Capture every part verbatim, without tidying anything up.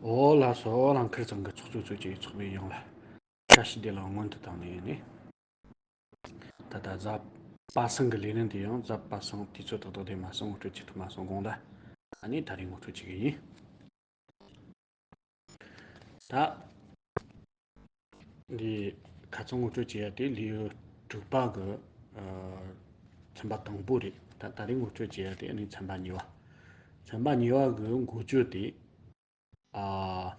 འོ་ལགས་སོ། རང་ཁེར་ཚང་གི་ཚོགས་གཙོ་ཚོས་ཀྱི་ཚོགས་པའི་ཡོངས་ལ་བཀྲ་ཤིས་བདེ་ལེགས་སྔོན་དུ་བཏང་ནས་ནི། ད་ལྟ་གཟའ་པ་སངས་ཀྱི་ལས་རིམ་དེ་ཡང་གཟའ་པ་སངས་དུས་ཚོད་ཏག་ཏག་དེ་མ་སོང་ངོ་སྤྲོད་བྱེད་ཐུབ་མ་སོང་དགོངས་ལ། ཨ་ནི་ད་རེས་ངོ་སྤྲོད་བྱེད་ཀྱི་ཡིན། ད་འདི་ཁ་ཚང་ངོ་སྤྲོད་བྱེད་ཡ་དེ་ལེའུ་དྲུག་པ་གི་ཨ་ཚན་པ་དང་པོ་རེད། ད་ད་རེས་ངོ་སྤྲོད་བྱེད་ཡ་དེ་ཨ་ནི་ཚན་པ་གཉིས་པ། ཚན་པ་གཉིས་པ་གི་འགོ་བརྗོད་དེ། ཨ།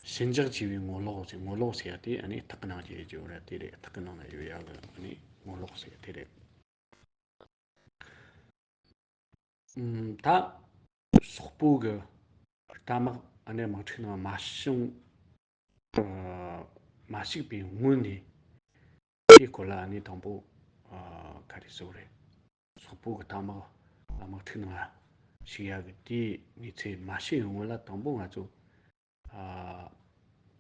ཞི་འཇགས་ཆེ་བའི་ངོ་ལོག་ཟེར། ངོ་ལོག་ཟེར་ཡ་དེ་ཨ་ནི་ཐག་གི་ནང་གི་ཡོད་ར་དེ་རེད། ཐག་གི་ནང་ན་ཡོད་ཡ་གི་ཨ་ནི་ངོ་ལོག་ཟེར་ཡ་དེ་རེད། ཨུམ། ད་སོག་པོ་གི་རྟ་དམག་ཨ་ནི་དམག་འཁྲུག་ནང་མ་བྱུང་མ་ཞུགས་པའི་སྔོན་ནས་དེའི་སྐོར་ལ་ཨ་ནི་དང་པོ་ག་རེ་ཟེར་རེད། སོག་པོ་གི་རྟ་དམག་དམག་འཁྲུག་ནང་ཞུགས་ཡ་གི་དེའི་གནས་ཚུལ་མ་ཤེས་སྔོན་ལ་དང་པོ་ང་ཚོ་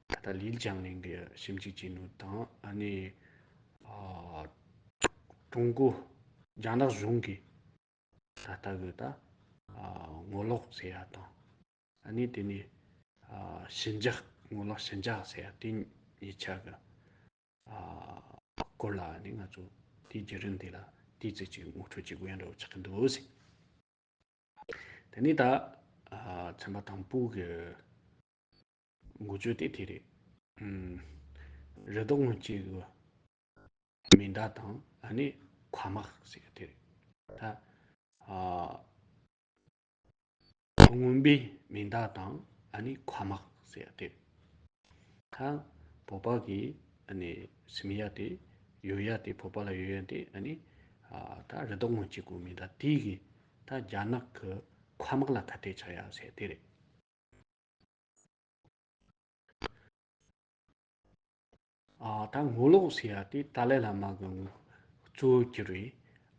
ད་ལྟ་ལིའུ་ཅང་ལིང་གི་ཞིབ་འཇུག་བྱས་ནོ་དང་ཨ་ནི་ཀྲུང་གོ་རྒྱ་ནག་གཞུང་གི་ད་ལྟ་གི་ད་ངོ་ལོག་ཟེར་ཡ་དང་ཨ་ནི་དེ་ནི་ཞི་འཇགས། ངོ་ལོག་ཞི་འཇགས་ཟེར་ཡ་དེ་གཉིས་ཆ་གི་སྐོར་ལ་ནི་ང་ཚོ་དེའི་བརྒྱུད་རིམ་དེ་ལ་དེའི་ཚེ་གཅིག་ངོ་སྤྲོད་བྱེད་དགོས་ཡ་འདྲ་བོ་ཆགས་ཀྱི་འདུག་ཟེར། དེ་ནས་ད་ཚན་པ་དང་པོ་གི་འགོ་བརྗོད་དེ་དེ་རེད། རི་དྭགས་རྔོན་གྱི་མེ་མདའ་དང་ཨ་ནི་མཁའ་དམག་ཟེར་དེ་རེད། ད་རྔོན་པའི་མེ་མདའ་དང་ཨ་ནི་མཁའ་དམག་ཟེར་ཡ་དེ། ད་བོད་པ་གི་ཨ་ནི་ཟིན་ཡ་དེ་ཡོད་ཡ་དེ། བོད་པ་ལ་ཡོད་ཡ་དེ་ཨ་ནི་ད་རི་དྭགས་རྔོན་གྱི་གོ་མེ་མདའ་དེ་གི་ད་རྒྱ་ནག་གི་མཁའ་དམག་ལ་ཁ་གཏད་བཅག་ཡ་ཟེར་དེ་རེད། ཨ་ད་ངོ་ལོག་ཟེར་ཡ་དེ་ཏཱ་ལའི་བླ་མ་གི་གཙོ་བོ་གྱུར་བའི་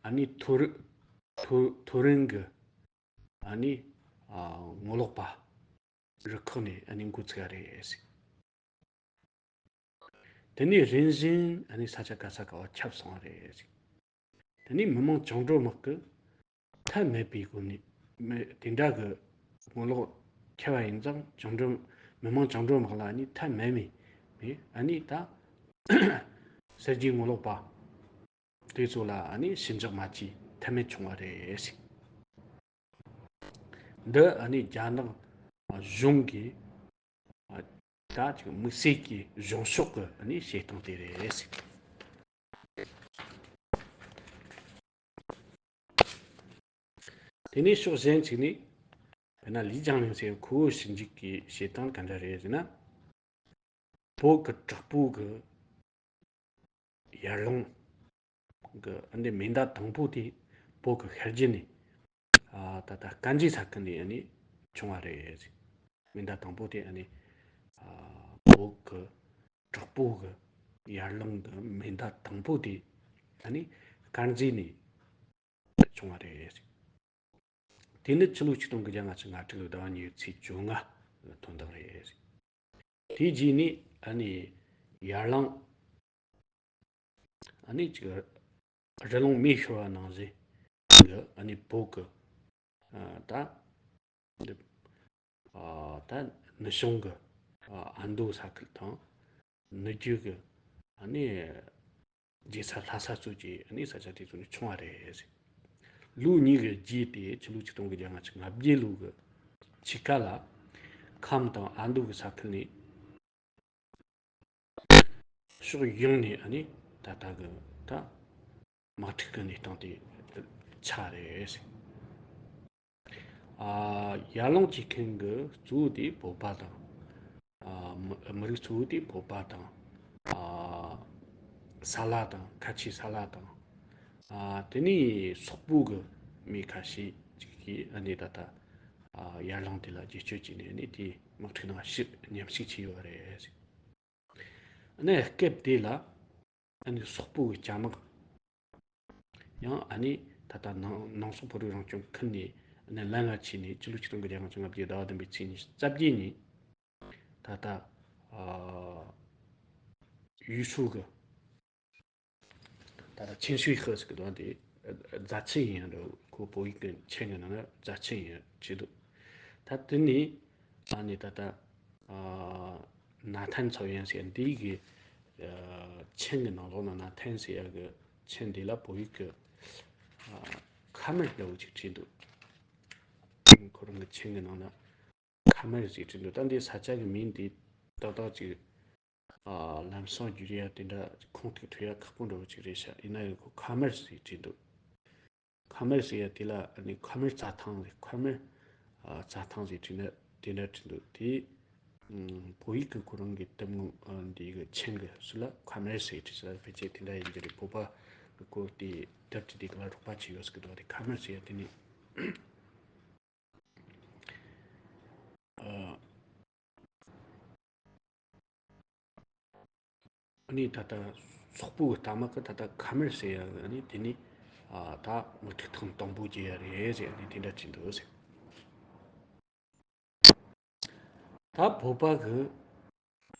ཨ་ནི་མཐོ་རི་མཐོ་མཐོ་རིམ་གི་ཨ་ནི་ཨ་ངོ་ལོག་པ་རུ་ཁག་ནས་ཨ་ནི་འགོ་ཚུགས་ཡ་རེད། དེ་ནས་རིམ་བཞིན་ཨ་ནི་ས་ཆ་ག་ས་ག་བ་ཁྱབ་སོང་བ་རེད། དེ་ནས་མི་དམངས་བཅིངས་འགྲོལ་དམག་གི་ཐབས་མེད་པའི་སྒོ་ནས་མི་དེ་འདྲ་གི་ངོ་ལོག་ཁྱབ་པ་ཡིན་ཙང་བཅིངས་འགྲོལ་མི་དམངས་བཅིངས་འགྲོལ་དམག་ལ་ཨ་ནི་ཐབས་མེད་མི་མི་ཨ་ནི་ད་གསར་བརྗེའི་ངོ་ལོག་པ་དེ་ཚོ་ལ་ཨ་ནི་ཞི་འཇགས་མ་བྱས་ཐབས་མེད་བྱུང་བ་རེད། འདི་ཨ་ནི་རྒྱ་ནག་གཞུང་གིས་ད་ཅིག་དམིགས་བསལ་གྱི་གཞུང་ཕྱོགས་ཀྱི་ཨ་ནི་བྱེད་སྟངས་དེ་རེད། དེ་ནས་ཕྱོགས་གཞན་ཅིག་ནས་དཔེར་ན་ལིའུ་ཅང་ལིང་ཟེར་ཁོ་བོའི་ཞིབ་འཇུག་གི་བྱེད་སྟངས་ག་འདྲ་རེད་ཟེར་ན། བོད་ཀྱི་དྲག་པོ་གི་ཡར་ལངས་གི་འདི་མེ་མདའ་དང་པོ་དེ་བོད་ཀྱི་ཤར་རྒྱུད་ནས་ཨ་ད་ལྟ་དཀར་མཛེས་ས་ཁུལ་ནས་ཨ་ནི་བྱུང་བ་རེད། མེ་མདའ་དང་པོ་དེ་ཨ་ནི་ཨ་བོད་ཀྱི་དྲག་པོ་གི་ཡར་ལངས་གི་མེ་མདའ་དང་པོ་དེ་ཨ་ནི་དཀར་མཛེས་ནས་བྱུང་བ་རེད། དེ་ནི་ཕྱི་ལོ་ཆིག་སྟོང་དགུ་བརྒྱ་ལྔ་བཅུ་ང་དྲུག་ཟླ་བ་གཉིས་པའི་ཚེས་བཅོ་ལྔ་ལ་ཐོན་སྟངས་རེད། དེའི་རྗེས་ནས་ཨ་ནི་ཡར་ལངས་ཨ་ནི་ཅིག་རི་ལུང་མེ་ཤོར་བ་ནང་བཞིན་གྱི་ཨ་ནི་བོད་ཀྱི་ཨ་ད་འདི་ཨ་ད་ནུབ་བྱང་གི་ཨ་ཨ་མདོ་ས་ཁུལ་དང་ནུབ་རྒྱུད་ཀྱི་ཨ་ནི་རྒྱལ་ས་ལྷ་ས་གཙོས་ཀྱི་ཨ་ནི་ས་ཆ་དེ་ཚོ་ནས་བྱུང་བ་རེད། ལོ་གཉིས་ཀྱི་རྗེས་ཏེ་ཕྱི་ལོ་ཆིག་སྟོང་དགུ་བརྒྱ་ལྔ་བཅུ་ང་བརྒྱད་ལོ་གི་ཕྱི་ཁ་ལ་ཁམས་དང་ཨ་མདོ་གི་ས་ཁུལ་ནས་ཕྱོགས་ཡོངས་ནས་ཨ་ནི་ད་ལྟ་གི་ད་དམག་འཁྲུག་གི་གནས་སྟངས་དེ་ཆགས་རེད། ཨ་ཡར་ལངས་བྱེད་མཁན་གྱི་གཙོ་བོ་དེ་བོད་པ་དང་། ཨ་མི་མི་རིགས་གཙོ་བོ་དེ་བོད་པ་དང་། ཨ་ས་ལ་དང་། ཁ་ཆེ་ས་ལ་དང་། ཨ་དེ་ནས་སོག་པོ་གི་མི་ཁ་ཤས་ཅིག་གིས་ཨ་ནི་ད་ལྟ་ཨ་ཡར་ལངས་དེ་ལ་རྒྱབ་སྐྱོར་བྱས་ནས་ཨ་ནི་དེའི་དམག་འཁྲུག་ནང་ཞུགས་མཉམ་ཞུགས་བྱས་ཡོད་རེད། ཨ་ནི་སྐབས་དེ་ལ་ཨ་ནི་སོག་པོ་གི་སྐྱ་དམག་ཡང་ཨ་ནི་ད་ལྟ་ནང་ནང་སོག་བོད་རིགས་རང་སྐྱོང་ཁུལ་ནས་ཨ་ནི་ལན་ལ་ཆས་ནས་ཕྱི་ལོ་ཆིག་སྟོང་དགུ་བརྒྱ་ལྔ་བཅུ་ང་བརྒྱད་ཟླ་བ་བདུན་པའི་ཚེས་ཉི་ཤུ་རྩ་བརྒྱད་ཉིན་ད་ལྟ་ཨ་ཡུས་ཧྲུའུ་གི་ད་ལྟ་ཆིན་ཤུའི་ཧི་ཟེར་གི་འདུག་དེ་རྫ་ཆུ་ཡིན་རུང་ཁོ་བོད་ཡིག་གི་མཆན་གི་ནང་ན་རྫ་ཆུ་ཡིན་བྲིས་འདུག་ད་ ད་དེ་ནས་ཨ་ནི་ད་ལྟ་ཨ་ན་ཐན་ཚའོ་ཡན་ཟེར་འདི་གི་ཨ་མཆན་གྱི་ནང་ལོགས་ན་ན་ཐན་ཟེར་ཡ་གི་མཆན་འདི་ལ་བོད་ཡིག་གི་ཨ་ཁ་མར་ལབ་ཅིག་བྲིས་འདུག་ཁོ་རང་གི་མཆན་གྱི་ནང་ན་ཁ་མར་ཟེར་བྲིས་འདུག་ད་འདི་ས་ཆ་གི་མིང་འདི་ཏག་ཏག་ཅིག་ཨ་ལམ་སང་བསྒྱུར་ཡ་དེ་འདྲ་ཁུངས་ཐུག་ཐུབ་ཡ་ཁག་པོ་འདྲ་བོ་ཅིག་རེད་ཤག་ཡིན་ན་ཡང་ཁོ་ཁ་མར་ཟེར་བྲིས་འདུག་ཁ་མར་ཟེར་ཡ་དེ་ལ་ཨ་ནི་ཁ་མར་རྩྭ་ཐང་རེད། ཁ་མར་ཨ་རྩྭ་ཐང་ཟེར་བྲིས་ན་དེ་འདྲ་བྲིས་འདུག་དེ་ཨ་བོད་ཡིག་གི་ཁོ་རང་གི་གཏམ་ངོ་ཨ་འདི་གི་མཆན་གི་ཚུལ་ལ་ཁ་མར་ཟེར་བྲིས་ས་ཕལ་ཆེར་དེ་འདྲ་ཡིན་གྱི་རེད། བོད་པ་གི་སྐོར་དེ་དེབ་ཅིག་དེ་ག་ལ་རོགས་པ་བྱས་ཡོད་ཟེར་གི་འདུག་དེ་ཁ་མར་ཟེར་ཡ་དེ་ནི་ཨ། ཨ་ནི་ད་ལྟ་སོག་པོའི་རྟ་དམག་གི་ད་ལྟ་ཁ་མར་ཟེར་ཡ་ཨ་ནི་དེ་ནི་ཨ་ད་དམག་འཁྲུག་ཐེངས་དང་པོ་བརྒྱབ་ཡ་རེད་ཟེར། ཨ་ནི་དེ་འདྲ་བྲིས་འདུག་ཟེར། ད་བོད་པ་གི་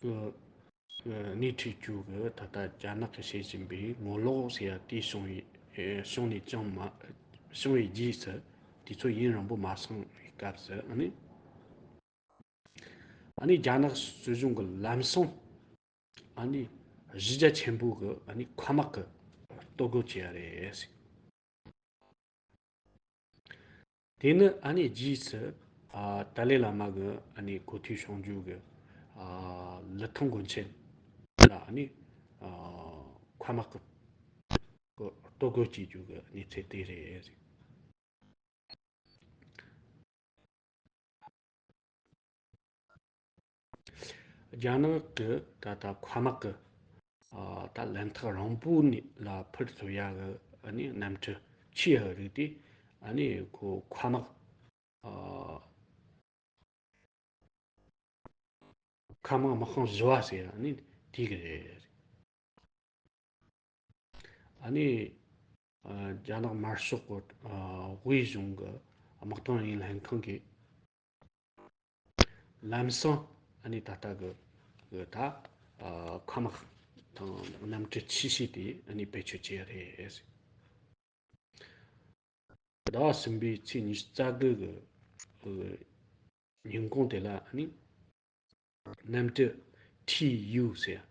གི་གི་སྣེ་ཁྲིད་རྒྱུ་གི་ད་ལྟ་རྒྱ་ནག་གི་བྱེད་བཞིན་པའི་ངོ་ལོག་ཟེར་ཡ་དེ་བྱུང་བའི་ཨེ་བྱུང་ནས་ཅང་མ་བྱུང་བའི་རྗེས་སུ་དུས་ཚོད་ཡུན་རིང་པོ་མ་སོང་བའི་སྐབས་སུ་ཨ་ནི། ཨ་ནི་རྒྱ་ནག་སྲིད་གཞུང་གི་ལམ་སང་ཨ་ནི་གཞི་རྒྱ་ཆེན་པོ་གི་ཨ་ནི་མཁའ་དམག་གི་གཏོར་རྒོལ་བྱས་ཡ་རེད། དེ་ནི་ཨ་ནི་རྗེས་སུ་ཨ་ཏཱ་ལའི་བླ་མ་གི་ཨ་ནི་གོ་ཐོས་བྱུང་རྒྱུ་གི་ཨ་ལི་ཐང་དགོན་ཆེན་ལ་ཨ་ནི་ཨ་མཁའ་དམག་གི་གི་གཏོར་རྒོལ་བྱེད་རྒྱུ་གི་གནས་ཚུལ་དེ་རེད། རྒྱ་ནག་གི་ད་ལྟ་མཁའ་དམག་གི་ཨ་ད་ལན་ཐག་རིང་པོ་ནས་ལ་འཕུར་ཐུབ་ཡ་གི་ཨ་ནི་གནམ་གྲུ་ཆེ་ཡ་གི་རིགས་དེ་ཨ་ནི་ཁོ་མཁའ་དམག་ཨ་མཁའ་དམག་དམག་དཔུང་བཞི་བ་ཟེར་ཡ་ཨ་ནི་དེ་གི་རེད། ཨ་ནི་ཨ་རྒྱ་ནག་དམར་ཤོག་གི་ཨ་དབུས་གཞུང་གི་དམག་དོན་ལྷན་ཁང་གིས་ལམ་སང་ཨ་ནི་ད་ལྟ་གི་གི་ད་ཨ་མཁའ་དམག་དང་གནམ་གྲུ་ཆེ་ཤོས་དེ་ཨ་ནི་བེད་སྤྱོད་བྱས་རེད། ཟླ་བ་གསུམ་པའི་ཚེས་ཉི་ཤུ་རྩ་དགུ་གི་ཉིན་གུང་དེ་ལ་ཨ་ནི་གནམ་གྲུ་ཐི་ཡུ་ཟེར་ཡ།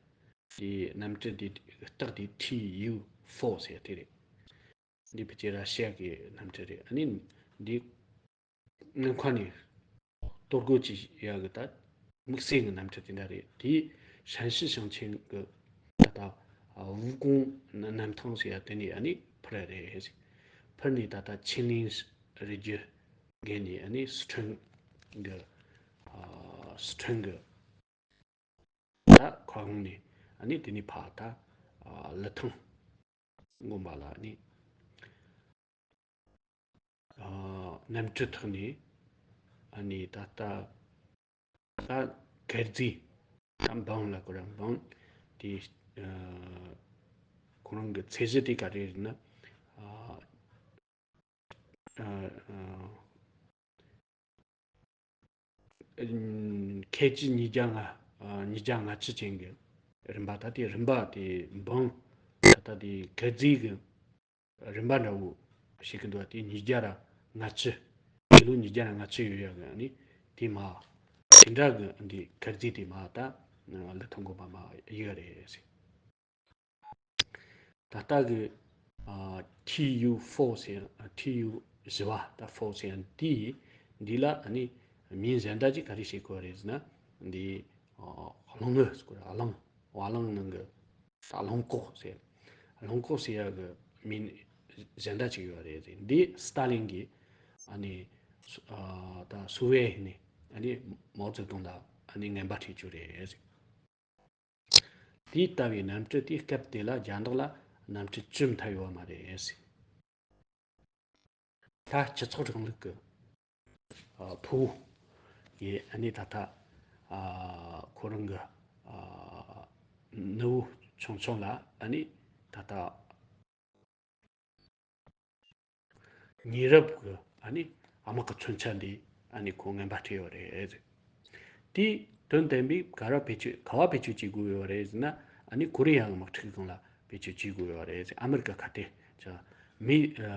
དེ་གནམ་གྲུ་དེ་རྟགས་དེ་ཐི་ཡུ་ཧྥོར་ཟེར་ཡ་དེ་རེད། འདི་ཕལ་ཆེར་ར་ཤི་ཡ་གི་གནམ་གྲུ་རེད། ཨ་ནི་འདི་སྔོན་ཁ་ནས་གཏོར་རྒོལ་བྱེད་ཡ་གི་ད་དམིགས་བསལ་གྱི་གནམ་གྲུ་དེ་འདྲ་རེད། དེ་ཧྲན་ཤི་ཞིང་ཆེན་གྱི་ད་ལྟ་ཝུ་ཀུང་གནམ་ཐང་ཟེར་ཡ་དེ་ནས་ཨ་ནི་འཕུར་ཡ་རེད། འཕུར་ནས་ད་ལྟ་ཆི་ལིན་རི་རྒྱུད་བརྒལ་ནས་ཨ་ནི་སི་ཁྲོན་གྱི་ཨ་སི་ཁྲོན་གྱི་ད་མཁར་དབང་ནས་ཨ་ནི་དེ་ནས་ཕར་ད་ཨ་ལི་ཐང་དགོན་པ་ལ་ཨ་ནི་ཨ་གནམ་གྲུ་ཐོག་ནས་ཨ་ནི་ད་ལྟ་ད་གར་རྫི་ད་འབངས་ལ་ཁོ་རང་འབངས་དེ་ཨ་ཁོ་རང་གི་ཚད་གཞི་དེ་ག་རེ་རེད་ན་ཨ་ཨ་ཨ་ཨ་ཁལ་ཇི་ཉིས་བརྒྱ་ལྔ་ཨ་ཉིས་བརྒྱ་ལྔ་བཅུ་ཅན་གྱི་རིམ་པ། ད་དེ་རིམ་པ་དེ་འབངས་ད་ལྟ་དེ་གར་རྫི་གི་རིམ་པ་འདྲ་བོ་ཞིག་གི་འདུག་དེ་ཉིས་བརྒྱ་ར་ལྔ་བཅུ་ཀི་ལོ་ཉིས་བརྒྱ་ར་ལྔ་བཅུ་ཡོད་ཡ་གི་ཨ་ནི་དེ་མ་དེ་འདྲ་གི་འདི་གར་རྫི་དེ་མ་ད་ལི་ཐང་དགོན་པ་མ་ཡོད་རེད། ད་ལྟ་གི་ཨ་ཐི་ཡུ་ཧྥོར་ཟེར་ཡ་ཐི་ཡུ་བཞི་བ་ད་ཧྥོར་ཟེར་ཡ་འདི་འདི་ལ་ཨ་ནི་མིང་གཞན་དག་ཅིག་ག་རེ་བྱེད་དགོས་རེད་ཟེར་ན་འདི་ཨ་གླང་ངོས་ཟེར་གོ་རེད། གླང་བ་གླང་ནང་གི་ད་གླང་གོག་ཟེར། གླང་གོག་ཟེར་ཡ་གི་མིང་གཞན་དག་ཅིག་ཡོད་རེད་ཟེར། འདི་སི་ཏཱ་ལིན་གྱིས་ཨ་ནི་ཨ་ད་སུ་ཝེ་ནས་ཨ་ནི་མའོ་ཙེ་ཏུང་ལ་ཨ་ནི་ངན་པ་སྤྲད་རྒྱུ་རེད་ཟེར། དེ་ལྟ་བུའི་གནམ་གྲུ་དེའི་སྐབས་དེ་ལ་རྒྱ་ནག་ལ་གནམ་གྲུ་བཅུ་མཐའ་ཡོད་པ་མ་རེད། ད་སྤྱི་ཚོགས་རིང་ལུགས་ཀྱི་ཨ་ཕུ་བོ་ཡི་ཨ་ནི་ད་ལྟ་ཨ་ཁོ་རང་གི་ཨ་ནུ་བོ་ཆུང་ཆུང་ལ་ཨ་ནི་ད་ལྟ་ཉེ་རབས་ཀྱི་ཨ་ནི་དམག་གི་མཚོན་ཆ་འདི་ཨ་ནི་ཁོ་ངན་པ་སྤྲད་ཡོད་རེད། དེའི་དོན་བསྟན་པའི་ག་ར་བེད་སྤྱོད་ག་བ་བེད་སྤྱོད་བྱེད་དགོས་ཡོད་རེད་ཟེར་ན་ཨ་ནི་ཀོ་རི་ཡ་གི་དམག་འཁྲུག་སྒང་ལ་བེད་སྤྱོད་བྱེད་དགོས་ཡོད་རེད་ཟེར། ཨ་མི་རི་ཀ་ཁ་གཏད་ཆགས་མི་ཨ་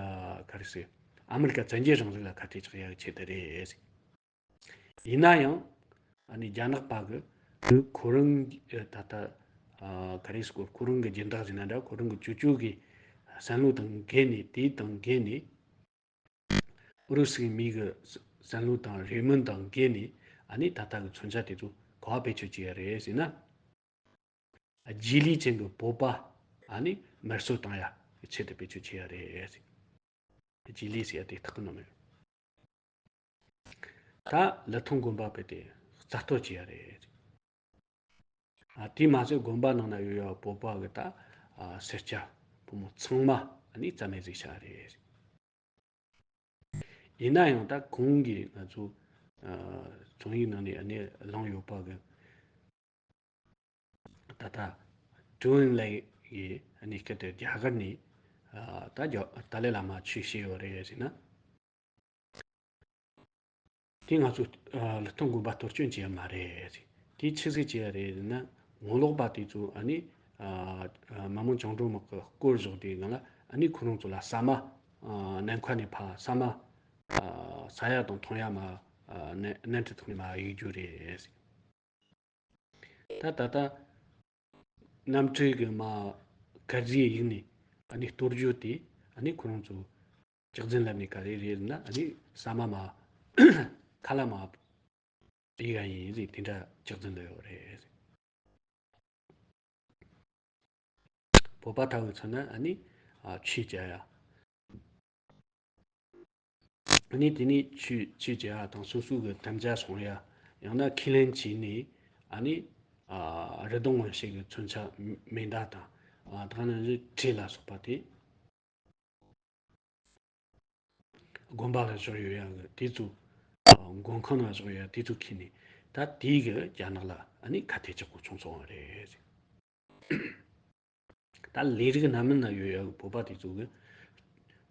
ག་རེ་ཟེར་ཨ་མི་རི་ཀ་བཙན་རྒྱལ་རིང་ལུགས་ལ་ཁ་གཏད་ཆགས་ཡག་ཆེད་དུ་རེད་ཟེར། ཡིན་ན་ཡང་ཨ་ནི་རྒྱ་ནག་པ་གི་ཁོ་རང་ད་ལྟ་ག་རེ་ཟེར་དགོས། ཁོ་རང་གི་སྦྱིན་བདག་ཟེར་ན་འདྲ། ཁོ་རང་གི་ཅོ་ཅོ་གི་བསམ་བློ་དང་འགལ་ནས། དེ་དང་འགལ་ནས། ཨུ་རུ་སུའི་མི་གི་བསམ་བློ་དང་རེ་སྨོན་དང་འགལ་ནས། ཨ་ནི་ད་ལྟ་གི་མཚོན་ཆ་དེ་ཚོ་ག་པར་བེད་སྤྱོད་བྱས་ཡ་རེད་ཟེར་ན། རྗེས་ལུས་ཅན་གྱི་བོད་པ་ཨ་ནི་དམར་གསོད་བཏང་ཡ་གི་ཆེད་དུ་བེད་སྤྱོད་བྱས་ཡ་རེད། རྗེས་ལུས་ཟེར་ཡ་དེ་ཐག་གི་ནོ་མེད། ད་ལི་ཐང་དགོན་པ་བོད་དེ་རྩ་གཏོར་བྱས་ཡ་རེད། ཨ་དེ་མ་ཟད་དགོན་པ་ནང་ན་ཡོད་ཡ་བོད་པ་གི་ད་ཨ་སེར་སྐྱ་ཕོ་མོ་ཚང་མ་ཨ་ནི་རྩ་མེད་བཟོས་བཞག་རེད། ཡིན་ན་ཡང་ད་གོང་གི་ང་ཚོ་ཨ་རྩོམ་ཡིག་ནང་ནས་ཨ་ནི་བླངས་ཡོད་པ་གི། ད་ལྟ་ཀྲུའུ་ཨིན་ལེ་ཡིས་ཨ་ནི་སྐད་དུ་རྒྱ་གར་ནས་ཨ་ད་རྒྱ་ཏཱ་ལའི་བླ་མ་ཆོས་བཤད་ཡོད་རེད་ཟེར་ན། དེ་ང་ཚོ་ཨ་ལི་ཐང་དགོན་པ་གཏོར་སྐྱོན་བྱས་ཡ་མ་རེད། དེ་ཆི་ཟིག་བྱས་ཡ་རེད་ཟེར་ན། ངོ་ལོག་པ་དེ་ཚོ་ཨ་ནི་ཨ་མ་མོ་བཅིངས་འགྲོལ་དམག་གི་སྐོར་བཞག་དེ་སྒང་ལ་ཨ་ནི་ཁོ་རང་ཚོ་ལ་ཟ་མ་ཨ་ནམ་མཁའ་ནས་ཕར་ཟ་མ་ཨ་ཟ་ཡ་དང་འཐུང་ཡ་མ་ཨ་ནན་ནན་ཁྲི་ཐོག་ནས་མར་གཡུག་རྒྱུ་རེད། ད་ད་ལྟ་གནམ་གྲུ་གི་མར་གར་ཟིག་གཡུག་ནས་ཨ་ནི་གཏོར་རྒྱུ་དེ་ཨ་ནི་ཁོ་རང་ཚོ་ལྕགས་འཛིན་ལབ་ནས་ག་རེ་རེད་ན། ཨ་ནི་ཟ་མ་མར་ཁ་ལག་མར་གཡུག་ཡ་ཡིན་ཟེར། དེ་འདྲ་ལྕགས་འཛིན་ལབ་ཡོད་རེད། བོད་པ་ལྟ་བུ་མཚོན་ན་ཨ་ནི་ཨ་ཆོས་བྱ་ཡ། ཨ་ནི་དེ་ནས་ཆོས་ཆོས་བྱ་ཡ་དང་སོ་སོ་གི་དམ་བཅའ་སྲུང་ཡ། ཡང་ན་ཁས་ལེན་བྱས་ནས་ཨ་ནི་ཨ་རི་དྭགས་སྔོན་བྱེད་ཀྱི་མཚོན་ཆ་མེ་མདའ་དང་། ཨ་ད་ནི་ཁྲི་ལ་སོགས་པ་དེ། དགོན་པ་ལ་བཞག་ཡོད་ཡ་གི་དེ་ཚོ། ཨ་མགོན་ཁང་ལ་བཞག་ཡོད་ཡ་དེ་ཚོ་ཁྱེར་ནས། ད་དེའི་གི་རྒྱ་ནག་ལ་ཨ་ནི་ཁ་གཏད་གཅོག་གོ་བྱུང་སོང་བ་རེད། ད་ལས་རིགས་སྣ་མིན་ན་ཡོད་ཡ་གི་བོད་པ་དེ་ཚོ་གི་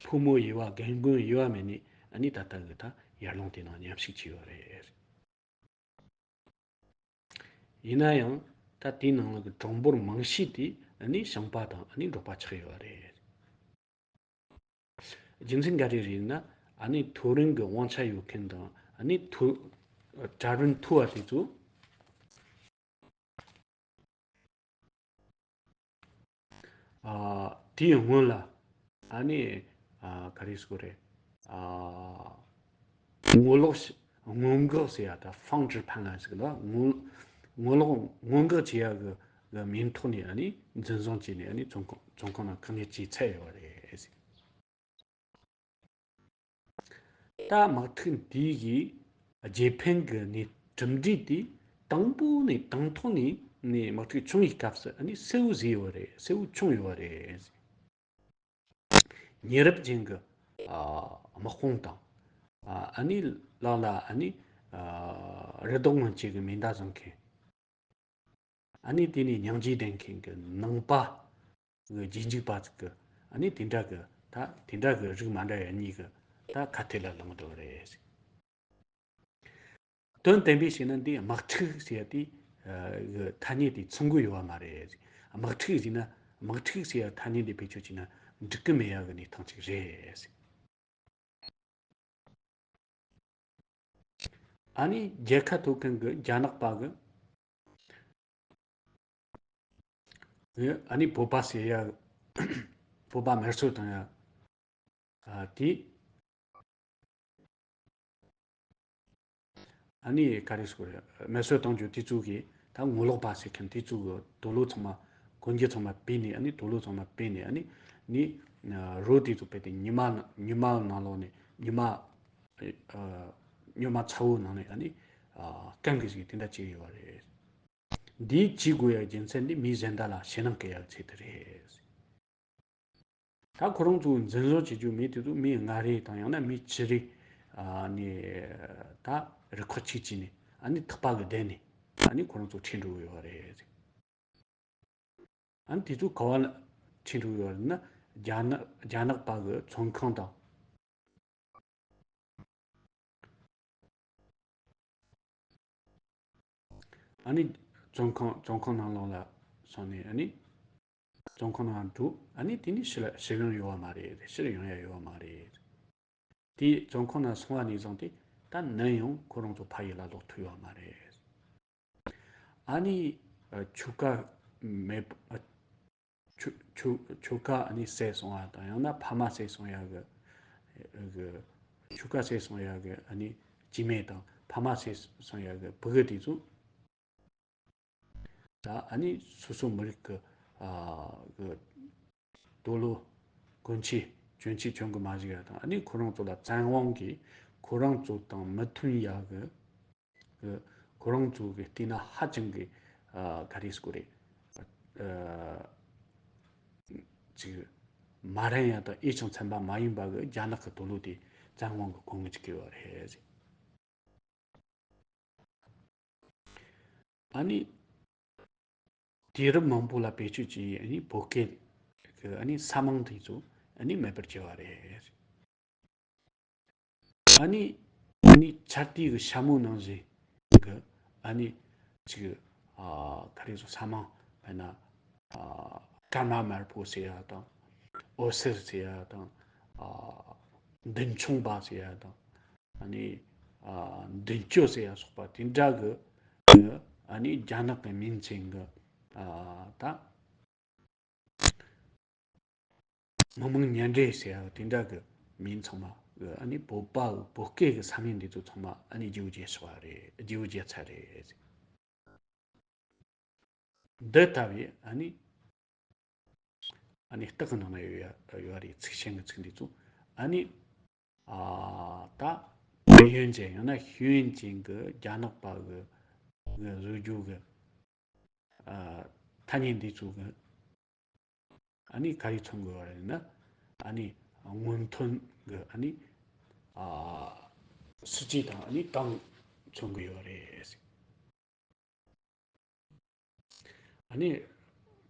ཕོ་མོ་དབྱེ་བ་རྒན་རྒོན་དབྱེ་བ་མེད་ནས་ཨ་ནི་ད་ལྟ་གི་ད་ཡར་ཀླུང་དེ་ནང་མཉམ་ཞུགས་བྱས་ཡོད་རེད། ཡིན་ན་ཡང་ད་དེའི་ནང་ལ་གི་གྲངས་འབོར་མང་ཤོས་དེ་ཨ་ནི་ཞིང་པ་དང་ཨ་ནི་འབྲོག་པ་ཆགས་ཡོད་རེད། རྒྱུ་མཚན་ག་རེ་རེད་ན། ཨ་ནི་མཐོ་རིམ་གྱི་དབང་ཆ་ཡོད་མཁན་དང་། ཨ་ནི་མཐོ་གྲལ་རིམ་མཐོ་བ་དེ་ཚོ། ཨ་དེའི་སྔོན་ལ་ཨ་ནི་ཨ་ག་རེ་ཟེར་དགོས་རེད། ཨ་ངོ་ལོག་ཤ་སྔོན་འགོག་ཟེར་ཡ། ད་防止氾濫ཟེར་གི་ལ། ངོ་ངོ་ལོག་སྔོན་འགོག་བྱེད་ཡ་གི་གི་མིང་ཐོག་ནས་ཨ་ནི་འཛིན་བཟུང་བྱས་ནས་ཨ་ནི་བཙོན་ཁང་བཙོན་ཁང་ནང་བཀག་ཉར་བྱས་ཚར་ཡོད་རེད། ད་དམག་འཁྲུག་འདི་གི་རྗེས་ཕན་གྱི་ནི་གྲུབ་འབྲས་དེ་དང་པོ་ནས་དང་ཐོག་ནས་ནས་དམག་འཁྲུག་བྱུང་བའི་སྐབས་སུ་ཨ་ནི་གསལ་བོ་བཟོས་ཡོད་རེད། གསལ་བོ་བྱུང་ཡོད་རེད། ཉེ་རབས་ཅན་གྱི་ཨ་དམག་དཔུང་དང་། ཨ་ཨ་ནི་ལག་ལ་ཨ་ནི་ཨ་རི་དྭགས་སྔོན་བྱེད་ཀྱི་མེ་མདའ་བཟུང་མཁན། ཨ་ནི་དེ་ནས་སྙིང་རྗེ་ལྡན་མཁན་གྱི་ནང་པ་གི་རྗེས་འཇུག་པ་ཚོ་གི་ཨ་ནི་དེ་འདྲ་གི་ད་དེ་འདྲ་གི་རིགས་མ་འདྲ་བ་གཉིས་གི་ད་ཁ་གཏད་ལ་ལངས་འགྲོ་རེད། དོན་དམ་པའི་བཤད་ན་འདི་དམག་འཁྲུག་ཟེར་ཡ་དེ་གི་ཐ་སྙད་དེ་མཚུངས་གི་ཡོད་པ་མ་རེད། དམག་འཁྲུག་ཟེར་ན་དམག་འཁྲུག་ཟེར་ཡ་ཐ་སྙད་དེ་བེད་སྤྱོད་བྱས་ན་འགྲིག་གི་མེད་ཡ་གི་གནས་སྟངས་ཅིག་རེད། ཨ་ནི་རྒྱལ་ཁ་ཐོབ་མཁན་གྱི་རྒྱ་ནག་པ་གི་ཨ་ནི་བོད་པ་ཟེར་ཡ། བོད་པ་དམར་གསོད་བཏང་ཡ། ཨ་དེ་ཨ་ནི་ག་རེ་ཟེར་དགོས་རེད། དམར་གསོད་གཏོང་རྒྱུ་དེ་ཚོ་གི་ད་ངོ་ལོག་པ་ཟེར་མཁན་དེ་ཚོ་གི་དུག་ལོག་ཚང་མ་གོན་རྒྱུ་ཚང་མ་ཕུད་ནས། ཨ་ནི་དུག་ལོག་ཚང་མ་ཕུད་ནས། ཨ་ནི་ནི་རོ་དེ་ཚོ་ཕུད་དེ་ཉི་མ་ཉི་མ་ནང་ལོགས་ནས་ཉི་མ་ཉི་མ་ཚ་བོ་ནང་ནས་ཨ་ནི་སྐམ་གི་ཞིག་དེ་འདྲ་བྱས་ཡོད་པ་རེད། འདིའི་བྱེད་དགོས་ཡ་རྒྱུ་མཚན་ནི་མི་གཞན་དག་ལ་ཞེད་སྣང་སྐྱེ་ཡ་ཆེད་དུ་རེད། ད་ཁོ་རང་ཚོ་འཛིན་བཟུང་བྱེད་རྒྱུ་མི་དེ་ཚོ་མི་ལྔ་རེ་དང་ཡང་ན་མི་བཅུ་རེ་ཨ་ནི་ད་རུ་ཁག་ཅིག་བྱས་ནས་ཨ་ནི་ཐག་པ་གི་བསྡད་ནས་ཨ་ནི་ཁོ་རང་ཚོ་ཁྲིད་འགྲོ་གི་ཡོད་རེད། ཨ་ནི་དེ་ཚོ་ག་བ་ལ་ཁྲིད་འགྲོ་གི་ཡོད་རེད་ན། རྒྱ་ནག་རྒྱ་ནག་པ་གི་བཙོན་ཁང་དང་། ཨ་ནི་བཙོན་ཁང་བཙོན་ཁང་ནང་ལོགས་ལ་སོང་ནས། ཨ་ནི་བཙོན་ཁང་ནང་འགྲོ། ཨ་ནི་དེ་ནི་ཕྱིར་ཕྱིར་ཡོང་ཡོད་པ་མ་རེད། ཕྱིར་ཡོང་ཡ་ཡོད་པ་མ་རེད། དེ་བཙོན་ཁང་ནང་སོང་བ་ནས་བཟུང་སྟེ་ ད་ནམ་ཡང་ཁོ་རང་ཚོ་ཕ་ཡུལ་ལ་ལོག་ཐུབ་ཡོད་མ་རེད། ཨ་ནི་ཨ་ཆོལ་ཁ་མེད་པ་ཨ་ཆོ་ཆོ་ཆོལ་ཁ་ཨ་ནི་བསད་སོང་བ་དང་ཡང་ན་ཕ་མ་བསད་སོང་ཡ་གི་གི་ཆོལ་ཁ་བསད་སོང་ཡ་གི་ཨ་ནི་སྐྱེ་དམན་དང་ཕ་མ་བསད་སོང་ཡ་གི་ཕྲུ་གུ་དེ་ཚོ། ད་ཨ་ནི་སོ་སོ་མི་རིགས་ཀྱི་ཨ་གི་དོ་ལོ་གོན་ཆས་གྱོན་ཆས་གྱོན་གི་མ་བཞག་ཡ་དང་ཨ་ནི་ཁོ་རང་ཚོ་ལ་བཙན་དབང་གིས་ཁོ་རང་ཚོ་དང་མི་མཐུན་ཡ་གི་གི་ཁོ་རང་ཚོ་གི་བལྟས་ན་ཧ་ཅང་གི་ཨ་ག་རེ་ཟེར་དགོས་རེད། ཨ་ཅིག་མ་རན་ཡ་དང་ཨེ་ཅང་ཚན་པ་མ་ཡིན་པ་གི་རྒྱ་ནག་གི་དོ་ལོ་དེ་བཙན་དབང་གིས་གོན་གི་བཅུག་གི་ཡོད་རེད། ཨ་ནི་དུས་རབས་མང་པོ་ལ་བེད་སྤྱོད་བྱས་ཨ་ནི་བོད་སྐད་ཀྱི་ཨ་ནི་ས་མིང་དེ་ཚོ་ཨ་ནི་མེད་པར་བྱས་པ་རེད། ཨ་ནི་ཨ་ནི་ཆར་དུས་ཀྱི་ཤ་མོ་ནང་བཞིན་གྱི་ཨ་ནི་ཅིག་ཨ་ག་རེ་ཟེར་ས་མིང་མེད་ན་ཨ་ཀརྨ་དམར་པོ་ཟེར་ཡ་དང་འོད་ཟེར་ཟེར་ཡ་དང་ཨ་མདུན་མཆོང་པ་ཟེར་ཡ་དང་། ཨ་ནི་ཨ་མདུན་སྐྱོད་ཟེར་ཡ་སོགས་པ་དེ་འདྲ་གི་ཨ་ནི་རྒྱ་ནག་གི་མིང་ཅན་གི་ཨ་ད་མི་མང་མཉམ་འབྲེལ་ཟེར་ཡ་དེ་འདྲ་གི་མིང་ཚང་མ་གི་ཨ་ནི་བོད་པ་བོད་སྐད་གི་ས་མིང་འདི་ཚོ་ཚང་མ་ཨ་ནི་བརྗེ་པོ་བརྒྱབ་ཚར་བ་རེད། བརྗེ་པོ་བརྒྱབ་ཚར་རེད། འདི་ལྟ་བུའི་ཨ་ནི་ཨ་ནི་རྟགས་ཀྱི་ནང་ན་ཡོད་ཡ་ཡོད་རེད། ཚིག་ཤིང་གི་ཚིག་འདི་ཚོ་ཨ་ནི་ཨ་ད་ཡོན་ཅན་ཡང་ན་ཤེས་ཡོན་ཅན་གྱི་རྒྱ་ནག་པ་གི་གི་བཟོ་རྒྱུ་གི་ཨ་ཐ་སྙད་འདི་ཚོ་གི་ཨ་ནི་ག་རེ་མཚོན་དགོས་པ་རེད་ན་ཨ་ནི་སྔོན་ཐོན་གི་ཨ་ནི་ཨ་སྲིད་ཇུས་དང་ཨ་ནི་ཏང་མཚོན་གི་ཡོད་རེད། ཨ་ནི་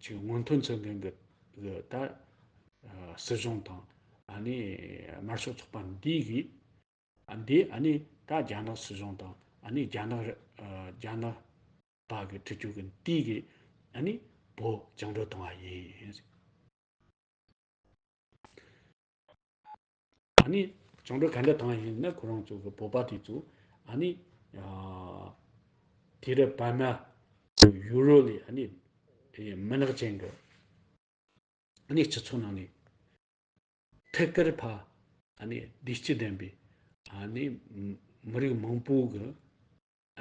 ཅིག་སྔོན་ཐོན་ཚོ་འགན་གི་གི་ད་ཨ་སྲིད་གཞུང་དང་ཨ་ནི་དམར་ཤོག་ཚོགས་པ་འདི་གི་ཨ་འདི་ཨ་ནི་ད་རྒྱ་ནག་སྲིད་གཞུང་དང་ཨ་ནི་རྒྱ་ནག་ར་ཨ་རྒྱ་ནག་པ་གི་སྲིད་ཇུས་གི་འདི་གི་ཨ་ནི་བོད་བཅིངས་འགྲོལ་བཏང་བ་ཡིན། ཨ་ནི་བཅིངས་འགྲོལ་ག་འདྲ་བཏང་ཡིན་ན་ཁོ་རང་ཚོ་གི་བོད་པ་དེ་ཚོ་ཨ་ནི་ཨ་དུས་རབས་བར་མ་ཡུ་རོབ་ལི་ཨ་ནི་མི་ནག་ཅན་གི་ཨ་ནི་སྤྱི་ཚོགས་ནང་ནས་ཐད་ཀར་ཕ་ཨ་ནི་བདེ་སྐྱིད་ལྡན་པའི་ཨ་ནི་མི་རིགས་མང་པོ་གི་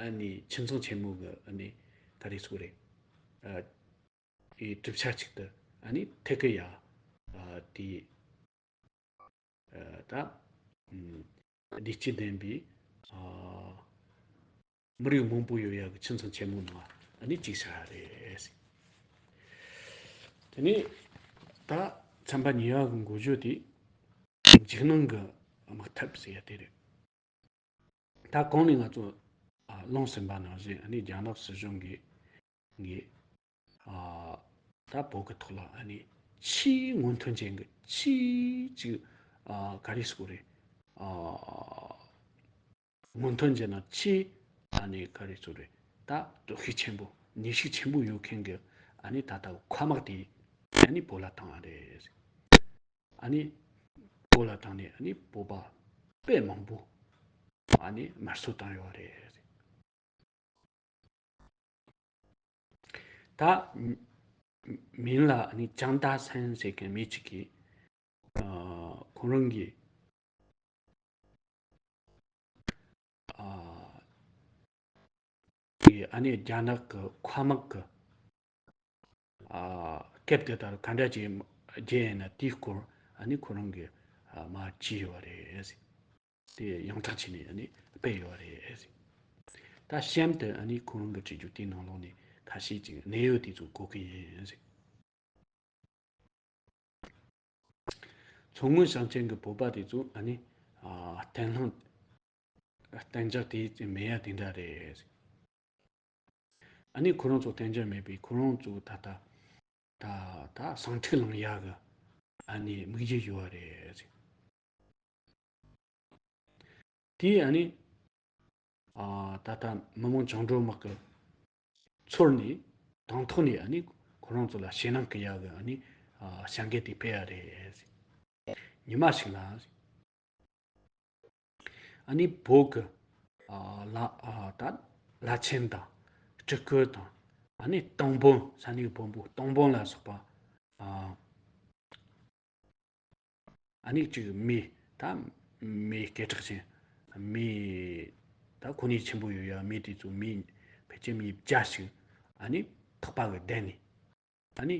ཨ་ནི་ཁྱིམ་ཚང་ཆེན་མོ་གི་ཨ་ནི་ག་རེ་ཟེར་རེད། ཨ་ཨེ་གྲུབ་ཆ་གཅིག་ཏུ་ཨ་ནི་ཐད་ཀར་ཡ་ཨ་དེ་ཨ་ད་ཨམ་བདེ་སྐྱིད་ལྡན་པའི་ཨ་མི་རིགས་མང་པོ་ཡོད་ཡ་གི་ཁྱིམ་ཚང་ཆེན་མོ་ནང་ཨ་ནི་གཅིག་ཆགས་རེད། དེ་ནས་ད་ཚན་པ་གཉིས་པ་གི་འགོ་བརྗོད་དེ་འཇིགས་སྣང་གི་དམག་འཐབ་ཟེར་ཡ་དེ་རེད། ད་གོང་ནས་ང་ཚོ་ཨ་གླེང་ཟིན་པ་ནང་བཞིན་ཨ་ནི་རྒྱ་ནག་སྲིད་གཞུང་གིས་ངས་ཨ་ད་བོད་ཀྱི་ཐོག་ལ་ཨ་ནི་ཆེས་སྔོན་ཐོན་ཅན་གྱི་ཆེས་ཅིག་ཨ་ག་རེ་ཟེར་དགོས་རེད། ཨ་སྔོན་ཐོན་ཅན་ན་ཆེས་ཨ་ནི་ག་རེ་ཟེར་དགོས་རེད། ད་སྟོབས་ཤུགས་ཆེན་པོ་ནུས་ཤུགས་ཆེན་པོ་ཡོད་མཁན་གྱི་ཨ་ནི་ད་ལྟ་མཁའ་དམག་དེ་ཨ་ནི་བོད་ལ་བཏང་བ་རེད། ཨ་ནི་བོད་ལ་བཏང་ནས་ཨ་ནི་བོད་པ་དཔེ་མང་པོ་ཨ་ནི་དམར་གསོད་བཏང་ཡོད་རེད། ད་མིང་ལ་ཨ་ནི་ཅང་ཏ་སན་ཟེར་མཁན་མི་གཅིག་གིས་ཨ་ཁོང་རང་གི་ཨ་ཨ་ནི་རྒྱ་ནག་གི་མཁའ་དམག་གི་ཨ་སྐད་དེ་ལྟར་ག་འདྲ་ཅིག་བརྒྱབ་ཡིན་ན་དེའི་སྐོར་ཨ་ནི་ཁོ་རང་གིས་ཨ་མར་བྲིས་ཡོད་རེད། དེ་ཡང་དག་བྱས་ནས་ཨ་ནི་སྤེལ་ཡོད་རེད། ད་གཤམ་དུ་ཨ་ནི་ཁོ་རང་གི་བྲིས་རྒྱུ་དེའི་ནང་ལོགས་ནས་ཁ་ཤས་ཅིག་གནད་ཡོད་དེ་ཚོ་གོ་གི་ཡིན། མཚོ་སྔོན་ཞིང་ཆེན་གྱི་བོད་པ་དེ་ཚོ་ཨ་ནི་ཨ་བརྟན་ལྷིང་གཏན་འཇགས་དེ་མེད་ཡ་དེ་འདྲ་རེད། ཨ་ནི་ཁོ་རང་ཚོ་གཏན་འཇགས་མེད་པའི་ཁོ་རང་ཚོ་ད་ལྟ་ད་ད་ཟིང་འཁྲུག་ལངས་ཡ་གི་ཨ་ནི་དམིགས་ཡུལ་ཡོད་རེད། དེ་ཨ་ནི་ཨ་ད་ལྟ་མི་དམངས་བཅིངས་འགྲོལ་དམག་གི་ཚུར་ནས་དང་ཐོག་ནས་ཨ་ནི་ཁོ་རང་ཚོ་ལ་ཞེད་སྣང་སྐུལ་ཡ་གི་ཨ་ནི་ཨ་བྱ་འགུལ་དེ་སྤེལ་ཡ་རེད། ཉི་མ་ཞིག་ལ་ཨ་ནི་བོད་ཀྱི་ ཨ་ལ་ཨ་ད་ལ་ཆེན་དང་སྤྲུལ་སྐུ་དང་ཨ་ནི་སྟོང་དཔོན། ས་གནས་ཀྱི་དཔོན་པོ་སྟོང་དཔོན་ལ་སོགས་པ། ཨ་ཨ་ནི་གཅིག་མི་ད་མི་སྐད་གྲགས་ཅན། མི་ད་གོ་གནས་ཆེན་པོ་ཡོད་ཡ། མི་དེ་ཚོ་མི་ཕལ་ཆེར་མི་བརྒྱ་ཞིག་ཨ་ནི་ཐག་པ་གིས་བསྡད་ནས། ཨ་ནི་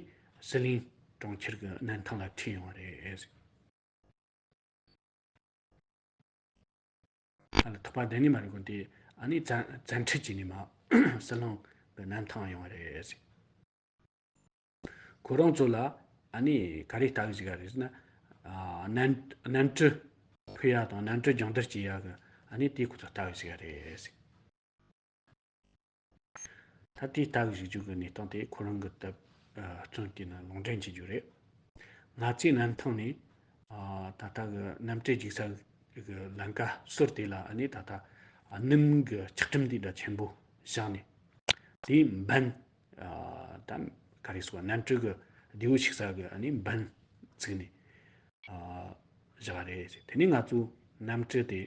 ཟི་ལིང་གྲོང་ཁྱེར་གྱི་གནམ་ཐང་ལ་ཁྲིད་ཡོང་བ་རེད། ཨ་ལ་ཐག་པ་བསྡད་ནི་མ་རེད་གོ། དེ་ཨ་ནི་བཙན་བཙན་ཁྲིད་བྱས་ནས་མར་ཟི་ལིང་གི་གནམ་ཐང་ཡོང་བ་རེད། ཁོ་རང་ཚོ་ལ་ཨ་ནི་ག་རེ་ལྟ་གི་བཞག་ག་རེད་ཟེར་ན། ཨ་གནམ་གནམ་གྲུ་ཕུད་ཡ་དང་གནམ་གྲུ་སྦྱོང་བརྡར་བྱེད་ཡ་གི་ཨ་ནི་དེ་ཁོ་ཚོ་ལྟ་གི་བཞག་ག་རེད། ད་དེ་ལྟ་བུའི་གཞི་རྒྱུ་གི་གནས་སྟངས་དེ་ཁོ་རང་གི་ད་བརྩོན་བྱས་ན་ལུང་འདྲེན་བྱེད་རྒྱུ་རེད། ང་ཚོའི་གནམ་ཐང་ནས་ཨ་ད་ལྟ་གི་གནམ་གྲུ་རྒྱུག་ས་གི་ལམ་ཀ་ཟུར་དེ་ལ་ཨ་ནི་ད་ལྟ་ཨ་སྣུམ་གི་ཆག་གྲུམ་དེ་འདྲ་ཆེན་པོ་བཞག་ནས། དེའི་འབེན། ཨ་ད་ག་རེ་ཟེར་བ། གནམ་གྲུ་གི་མདེའུ་ཆུག་ས་གི་ཨ་ནི་འབེན་བཙུགས་ནས་ཨ་བཞག་རེད། དེ་ནས་ང་ཚོའི་གནམ་གྲུ་དེ།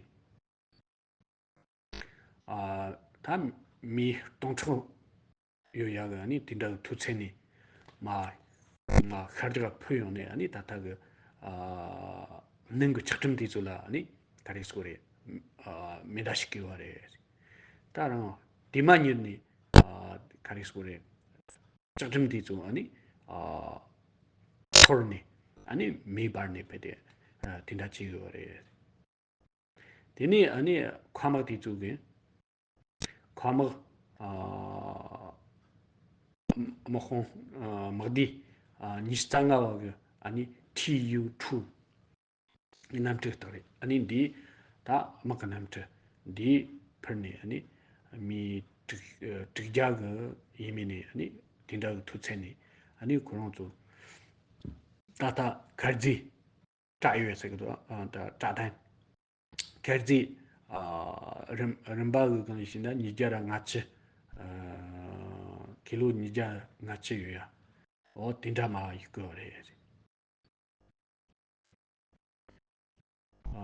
ཨ་ད་མི་སྟོང་ཕྲག་ཡོད་ཡ་གི་ཨ་ནི་དེ་འདྲ་གི་མཐོ་ཚད་ནས་མར་མར་ཤར་རྒྱག་ཕུད་ཡོང་ནས། ཨ་ནི་ད་ལྟ་གི་ཨ་སྣུམ་གི་ཆག་གྲུམ་དེ་ཚོ་ལ་ཨ་ནི་ག་རེ་ཟེར་དགོས་རེད། ཨ་མེ་མདའ་ཞིག་བསྐྱིལ་བ་རེད། ད་རུང་དེ་མ་གཉེར་ནས་ཨ་ག་རེ་ཟེར་དགོས་རེད། ཆག་གྲུམ་དེ་ཚོ་ཨ་ནི་ཨ་འཐོར་ནས་ཨ་ནི་མེ་འབར་ནས་ཕེབས་ཏེ་ཨ་དེ་འདྲ་བྱས་ཡོད་རེད། དེ་ནས་ཨ་ནི་མཁའ་དམག་དེ་ཚོ་གིས་མཁའ་དམག་ཨ་དམག་དཔུང་ཨ་དམག་སྡེ་ཨ་ཉི་ཤུ་རྩ་ལྔ་བ་གི་ཨ་ནི་ཊི་ཡུ་ཊུ་གནམ་གྲུ་དག་རེད། ཨ་ནི་འདི་ད་དམག་གི་གནམ་གྲུ་འདི་འཕུར་ནས་ཨ་ནི་མི་དྲུག་ཨ་དྲུག་བརྒྱ་གི་ཡས་མས་ནས་ཨ་ནི་དེ་འདྲ་གི་མཐོ་ཚད་ནས་ཨ་ནི་ཁོ་རང་ཚོ་ད་ལྟ་གར་རྫས་བཀྲ་ཡོད་ཟེར་གི་འདུག་ཨ་ད་བཀྲ་དང་། གར་རྫས་ཨ་རིམ་རིམ་པ་གི་སྒང་ནས་བཤད་ན་ཉིས་བརྒྱ་ར་ལྔ་བཅུ། ཨ་ཀི་ལོ་ཉིས་བརྒྱ་ལྔ་བཅུ་ཡོད་ཡ། འོ་དེ་འདྲ་མར་ཡིག་བསྐུར་བ་རེད། ཨ་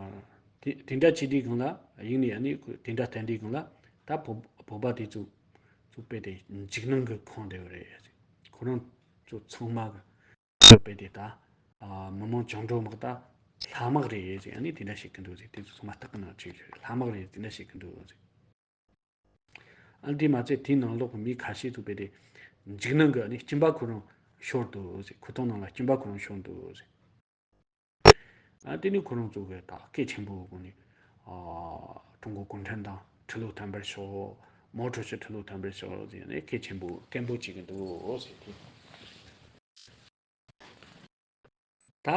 དེ་དེ་འདྲ་བྱས་དུས་སྒང་ལ་ཡིན་ནའི་ཨ་ནི་ཁོ་དེ་འདྲ་བསྟན་དུས་སྒང་ལ་ད་བོད་བོད་པ་དེ་ཚོ་ཚོ་དཔེ་དེ་འཇིགས་སྣང་གི་ཁོངས་བསྡད་པ་རེད། ཁོ་རང་ཚོ་ཚང་མ་གི་ཚོ་དཔེ་དེ་ད་ཨ་མི་དམངས་བཅིངས་འགྲོལ་དམག་ད་ལྷ་དམག་རེད་ཟེར། ཨ་ནི་དེ་འདྲ་བཤད་གི་འདུག་ཟེར། དེ་ཚོ་ཚང་མ་སྟག་གི་ནང་བྲིས་ཡོད་རེད། ལྷ་དམག་རེད་དེ་འདྲ་བཤད་གི་འདུག་ཟེར། ཨ་དེ་མ་ཚད་དེའི་ནང་ལོགས་ཀྱི་མི་ཁ་ཤས་ཚོ་དཔེ་དེ་འཇིགས་སྣང་གི་ཨ་ནི་སྐྱིན་པ་ཁོ་རང་ཤོར་འདུག་ཟེར། ཁོ་ཐོག་ནང་ལ་སྐྱིན་པ་ཁོ་རང་ཤོར་འདུག་ཟེར། ཨ་དེ་ནི་ཁོ་རང་ཚོ་གི་ད་སྐད་ཆེན་པོའི་སྒོ་ནས་ཨ་ཀྲུང་གོ་གུང་ཁྲན་ཏང་ཁྲི་ལོ་བརྟན་པར་ཤོག་མའོ་ཀྲུའུ་ཞི་ཁྲི་ལོ་བརྟན་པར་ཤོག་ཟེར་ནས་སྐད་ཆེན་པོ་སྐད་འབོད་བྱེད་ཀྱི་འདུག་ཟེར་ཏེ། ད་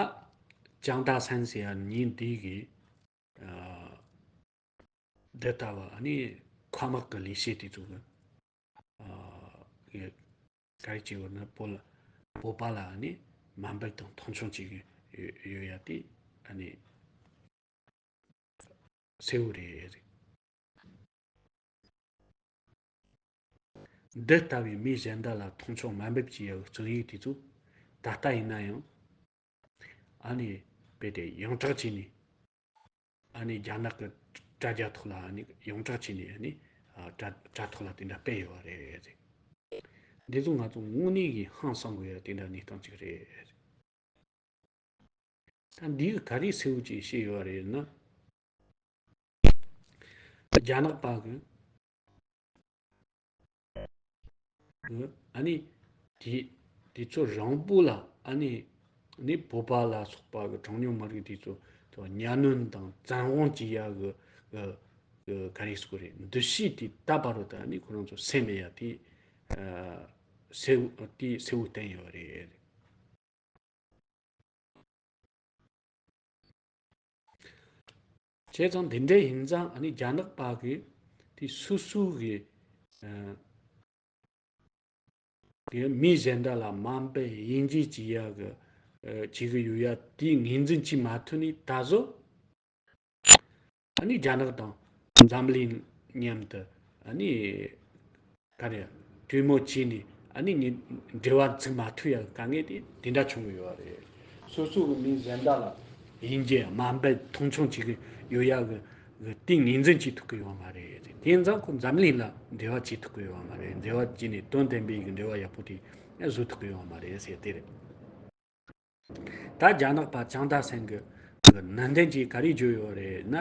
ཅང་ཏ་སན་ཟེར་ཡ་མི་འདི་གིས་ཨ་འདི་ལྟ་བུ་ཨ་ནི་མཁའ་དམག་གི་ལས་བྱེད་དེ་ཚོ་གི་ཨ་གི་ག་རེ་བྱེད་དགོས་ན། བོད་ལ་བོད་པ་ལ་ཨ་ནི་དམའ་འབེབས་དང་མཐོང་ཆུང་བྱེད་ཀྱི་ཡོད་ཡོད་ཡ་དེ་ཨ་ནི་གསལ་བོ་རེད། འདི་ལྟ་བུའི་མི་གཞན་དག་ལ་མཐོང་ཆུང་དམའ་འབེབས་བྱེད་ཡ་གི་རྩོམ་ཡིག་དེ་ཚོ་ད་ལྟ་ཡིན་ན་ཡང་ཨ་ནི་དཔེ་དེ་ཡོངས་གྲགས་བྱས་ནས། ཨ་ནི་རྒྱ་ནག་གི་དྲ་རྒྱ་ཐོག་ལ་ཨ་ནི་ཡོངས་གྲགས་བྱས་ནས་ཨ་ནི་ཨ་དྲ་དྲ་ཐོག་ལ་དེ་འདྲ་སྤེལ་ཡོད་པ་རེད། འདི་ཚོ་ང་ཚོ་དངོས་གནས་ཀྱི་ཧང་སང་དགོས་ཡ་དེ་འདྲ་གནས་སྟངས་ཅིག་རེད། ད་འདིས་ག་རེ་གསལ་བོ་ཅིག་བཤད་ཡོད་པ་རེད་ན། རྒྱ་ནག་པ་གི་གི་ཨ་ནི་དེ་དེ་ཚོ་རང་པོ་ལ་ཨ་ནི་ནི་བོད་པ་ལ་སོགས་པ་གི་གྲངས་ཉུང་མི་རིགས་དེ་ཚོ་ཚོ་གཉའ་གནོན་དང་བཙན་དབང་བྱེད་ཡ་གི་གི་གི་ག་རེ་ཟེར་དགོས་རེད། འདུ་ཤེས་དེ་ད་བར་དུ་ད་ཨ་ནི་ཁོ་རང་ཚོ་སེལ་མེད་ཡ་དེ་ཨ་གསལ་བོ་དེ་གསལ་བོ་བསྟན་ཡོད་རེད། བྱས་ཙང་དེ་འདྲ་ཡིན་ཙང་ཨ་ནི་རྒྱ་ནག་པ་གིས་དེ་སོ་སོ་གི་ཨ་གི་མི་གཞན་དག་ལ་དམའ་འབེབས་དབྱེ་འབྱེད་བྱེད་ཡ་གི་ཨ་བྱེད་གི་ཡོད་ཡ་དེ་ངོས་འཛིན་བྱེད་མ་ཐུབ་ནས་ད་གཟོད། ཨ་ནི་རྒྱ་ནག་དང་འཛམ་གླིང་མཉམ་དུ་ཨ་ནི་ག་རེ་གྲོས་མོལ་བྱས་ནས་ཨ་ནི་ངས་འབྲེལ་བ་འཛུགས་མ་ཐུབ་ཡ་དཀའ་ངལ་དེ་དེ་འདྲ་བྱུང་གི་ཡོད་རེད། སོ་སོ་གི་མི་གཞན་དག་ལ་དབྱེ་འབྱེད་དམའ་འབེབས་མཐོང་ཆུང་བྱེད་གི་ཡོད་ཡ་གི་ གི་དེ་ངོས་འཛིན་བྱེད་ཐུབ་ཀྱི་ཡོད་མ་རེད། དེ་ཡིན་ཙང་ཁོ་འཛམ་གླིང་ལ་འབྲེལ་བ་བྱེད་ཐུབ་ཀྱི་ཡོད་མ་རེད། འབྲེལ་བ་བྱས་ནས་དོན་ལྡན་པའི་གི་འབྲེལ་བ་ཡག་པོ་དེ་བཟོ་ཐུབ་ཀྱི་ཡོད་མ་རེད་ཟེར་དེ་རེད། ད་རྒྱ་ནག་པ་ཅང་ཏ་སན་གི་གི་ནན་ཏན་གྱིས་ག་རེ་བརྗོད་ཡོད་རེད་ན།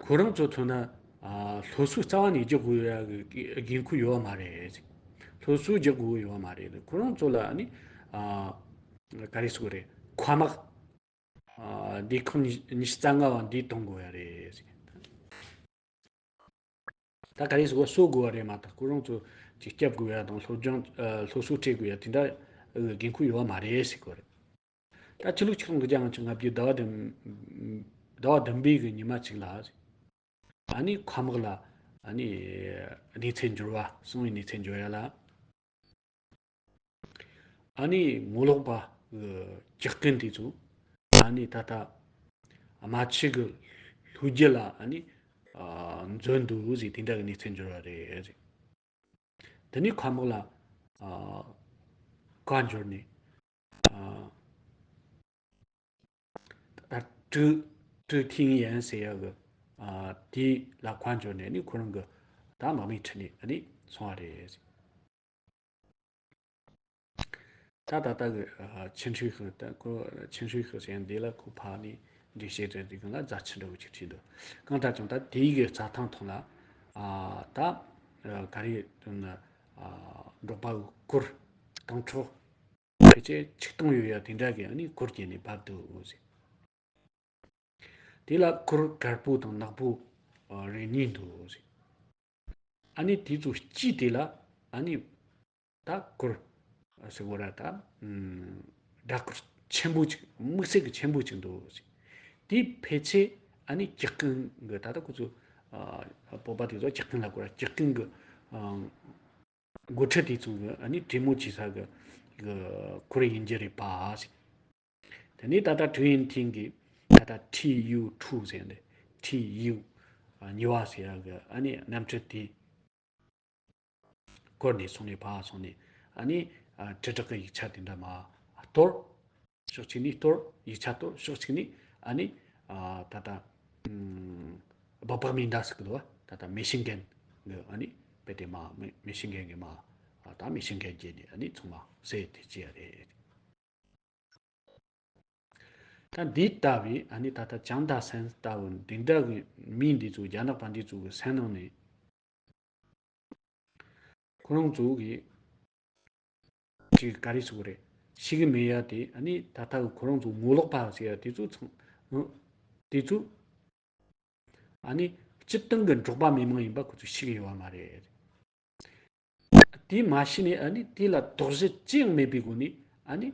ཁོ་རང་ཚོ་མཚོན་ན། ཨ། སློབ་གསོའི་རྩ་བ་ནས་རྒྱག་དགོས་ཡ་གི་དགོས་མཁོ་ཡོད་མ་རེད། སློབ་གསོ་རྒྱག་དགོས་ཡོད་མ་རེད། ཁོ་རང་ཚོ་ལ་ཨ་ནི། ཨ། ག་རེ་ཟེར་དགོས་རེད། མཁའ་དམག་ཨ། སྡེ་ཁག་ཉི་ཉི་ཤུ་རྩ་ལྔ་བ་འདི་གཏོང་དགོས་ཡ་རེད། ད་ག་རེ་ཟེར་དགོས། གསོ་དགོས་པ་རེད་མ་གཏོགས་ཁོ་རང་ཚོ་ཅིག་སྐྱོབ་དགོས་ཡ་དང་སློབ་སྦྱོང་། ཨ། སློབ་གསོ་སྤྲད་དགོས་ཡ་དེ་འདྲ་དགོས་མཁོ་ཡོད་མ་རེད་ཟེར་གོ་རེད། ད་ཕྱི་ལོ་ཆིག་སྟོང་དགུ་བརྒྱ་ལྔ་བཅུ་ང་བརྒྱད་ཟླ་བ་བདུན། ཟླ་བ་བདུན་པའི་གི་ཉི་མ་གཅིག་ལ། ཨ་ནི་མཁའ་དམག་ལ་ཨ་ནི་གནས་ཚུལ་འབྱོར་བ། གསང་བའི་གནས་ཚུལ་འབྱོར་ཡ་ལ། ཨ་ནི་ངོ་ལོག་པ་གི་ཇག་རྐུན་དེ་ཚོ་ཨ་ནི་ད་ལྟ་རྨ་ཆུ་གི་ལྷོ་རྒྱུད་ལ་ཨ་ནི། ཨ། འཛུལ་འདུག་ཟེར་དེ་འདྲ་གི་གནས་ཚུལ་འབྱོར་བ་རེད། དེ་ནས་མཁའ་དམག་ལ། ཨ། བཀའ་འབྱོར་ནས། ཨ། ད་ཀྲུའུ་ཀྲུའུ་ཐིང་ཡན་ཟེར་ཡ་གི། ཨ། དེ་ལ་བཀའ་འབྱོར་ནས་ནི་ཁོ་རང་གི་ད་དམག་མི་ཁྲིད་ནས་ཨ་ནི་སོང་བ་རེད། ད་ད་ལྟ་གི། ཨ། ཆིན་ཧྲུའེ་ཧི། ད་ཁོ་ཆིན་ཧྲུའེ་ཧི་ཟེར་ཡ་འདི་ལ་ཁོ་ཕར་ནས་འགྲེལ་བཤད་རེ་རེ་གང་ལ་རྫ་ཆུ་འདྲ་བོ་ཅིག་བྲིས་འདུག་གང་ལྟར་ཀྱང་ད་དེའི་གི་རྩྭ་ཐང་ཐོག་ལ། ཨ། ད་ག་རེ་དོན་ན། ཨ། འབྲོག་པ་གི་གུར། སྟོང་ཕྲག་ཕལ་ཆེར་ཆིག་སྟོང་ཡོད་ཡ་དེ་འདྲ་གི་ཨ་ནི་གུར་གྱོན་ནས་བབས་འདུག་ཟེར། དེ་ལ་གུར་དཀར་པོ་དང་ནག་པོ་རེ་གཉིས་འདུག་ཟེར། ཨ་ནི་དེ་ཚོ་དཀྱིལ་དེ་ལ་ཨ་ནི་ད་གུར་ཟེར་དགོས་ར། ད་ཨམ། སྦྲ་གུར་ཆེན་པོ་ཅིག། དམིགས་བསལ་གྱི་ཆེན་པོ་ཅིག་འདུག་ཟེར། དེ་ཕལ་ཆེར་ཨ་ནི་ཇག་རྐུན་གྱི། ད་ལྟ་ཁོ་ཚོ། ཨ། བོད་པ་དེ་ཚོ་ཇག་རྐུན་ལབ་དགོས་ར། ཇག་རྐུན་གྱི། ཨ། འགོ་ཁྲིད་དེ་ཚོ་གི་ཨ་ནི་གྲོས་མོལ་བྱེད་ས་གི་གི་གུར་ཡིན་རྒྱུ་རེད་པ་ཟེར། དེ་ནས་ད་ལྟ་ཀྲུའུ་ཡོན་ཐིང་གིས་ད་ལྟ་ཊི་ཡུ་ཊུ་ཟེར་ནས། ཊི་ཡུ་གཉིས་པ་ཟེར་ཡ་གི་ཨ་ནི་གནམ་གྲུ་དེ་བསྐོར་ནས་སོང་ནས། ཕར་སོང་ནས་ཨ་ནི། ཨ། དྲིལ་བསྒྲགས་ཀྱི་ཡིག་ཆ་དེ་འདྲ་མར་གཏོར། ཕྱོགས་གཅིག་ནས་གཏོར། ཡིག་ཆ་གཏོར། ཕྱོགས་གཅིག་ནས་ཨ་ནི། ཨ། ད་ལྟ་ཨམ། སྦག་སྦག་མེ་མདའ་ཟེར་གི་འདུག་བ། ད་ལྟ་མེ་ཤིན་གན་གི་ཨ་ནི་དཔེ་དེ་མར། མེ་མེ་ཤིན་གན་གི་མར། ཨ། ད་མེ་ཤིན་གན་བརྒྱབ་ནས་ཨ་ནི་ཚང་མ་བསད་དེ་བྱས་རེད། ད་འདི་ལྟ་བུའི་ཨ་ནི་ད་ལྟ་ཅང་ཏ་སན་ལྟ་བུ་འདི་འདྲ་གི་མི་འདི་ཚོ། རྒྱ་ནག་པ་འདི་ཚོ་གི་སེམས་ནང་ནས་ཁོ་རང་ཚོ་གི་ཅིག་ག་རེ་ཟེར་དགོས་རེད། ཤེས་གི་མེད་ཡ་དེ། ཨ་ནི་ད་ལྟ་གི་ཁོ་རང་ཚོ་ངོ་ལོག་པ་ཟེར་ཡ་དེ་ཚོ་ཚང་། དེ་ཚོ་ཨ་ནི་སྤྱིར་བཏང་གི་འབྲོག་པ་མི་མང་ཡིན་པ་ཁོ་ཚོས་ཤེས་གི་ཡོད་པ་མ་རེད། དེ་མ་ཤེས་ནས་ཨ་ནི་དེ་ལ་དོགས་གཞི་ཅི་ཡང་མེད་པའི་སྒོ་ནས་ཨ་ནི་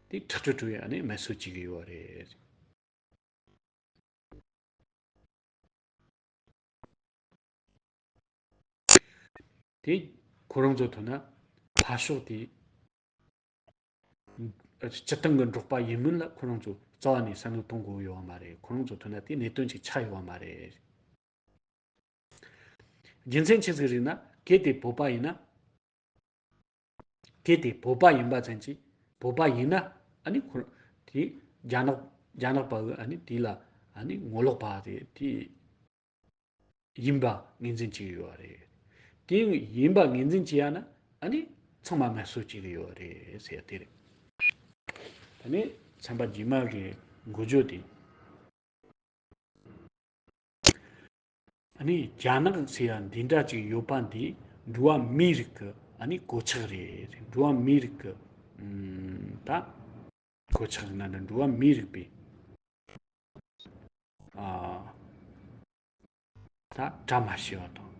དེ་ཐག་གཅོད་བྱས་ཨ་ནི་མེ་གསོད་བྱེད་གི་ཡོད་པ་རེད། དེ་ཁོ་རང་ཚོ་ཐོག་ན་ཕར་ཕྱོགས་དེ་སྤྱིར་བཏང་གི་འབྲོག་པ་ཡིན་མིན་ལ་ཁོ་རང་ཚོ་རྩ་བ་ནས་བསམ་བློ་གཏོང་དགོས་ཡོད་པ་མ་རེད། ཁོ་རང་ཚོ་ཐོག་ན་དེ་གནད་དོན་ཅིག་ཆགས་ཡོད་པ་མ་རེད། རྒྱུ་མཚན་ཆི་ཟིག་རེད་ན། གལ་ཏེ་བོད་པ་ཡིན་ན། གལ་ཏེ་བོད་པ་ཡིན་པ་ཙམ་གྱིས། བོད་པ་ཡིན་ན་ཨ་ནི་ཁོ་དེ་རྒྱ་ནག་རྒྱ་ནག་པ་གི་ཨ་ནི་དེ་ལ་ཨ་ནི་ངོ་ལོག་པ་དེ་དེ་ཡིན་པ་ངོས་འཛིན་བྱེད་ཀྱི་ཡོད་རེད། དེ་ཡིན་པ་ངོས་འཛིན་བྱེད་ཡ་ན་ཨ་ནི་ཚང་མ་མེ་གསོད་བྱེད་ཀྱི་ཡོད་རེད་ཟེར་ཡ་དེ་རེད། ད་ནི་ཚན་པ་རྗེས་མ་གི་འགོ་བརྗོད་དེ། ཨ་ནི་རྒྱ་ནག་ཟེར་ཡ་འདི་འདྲ་ཅིག་ཡོད་པ་འདི་འགྲོ་བ་མིའི་རིགས་ཀྱི་ཨ་ནི་གོད་ཆག་རེད། འགྲོ་བ་མིའི་རིགས་ཀྱི་ཨམ། ད་གོད་ཆག་ཟེར་ན་འདྲ། འགྲོ་བ་མིའི་རིགས་པའི་ཨ། ད་བཀྲ་མ་ཤིས་པ་དང་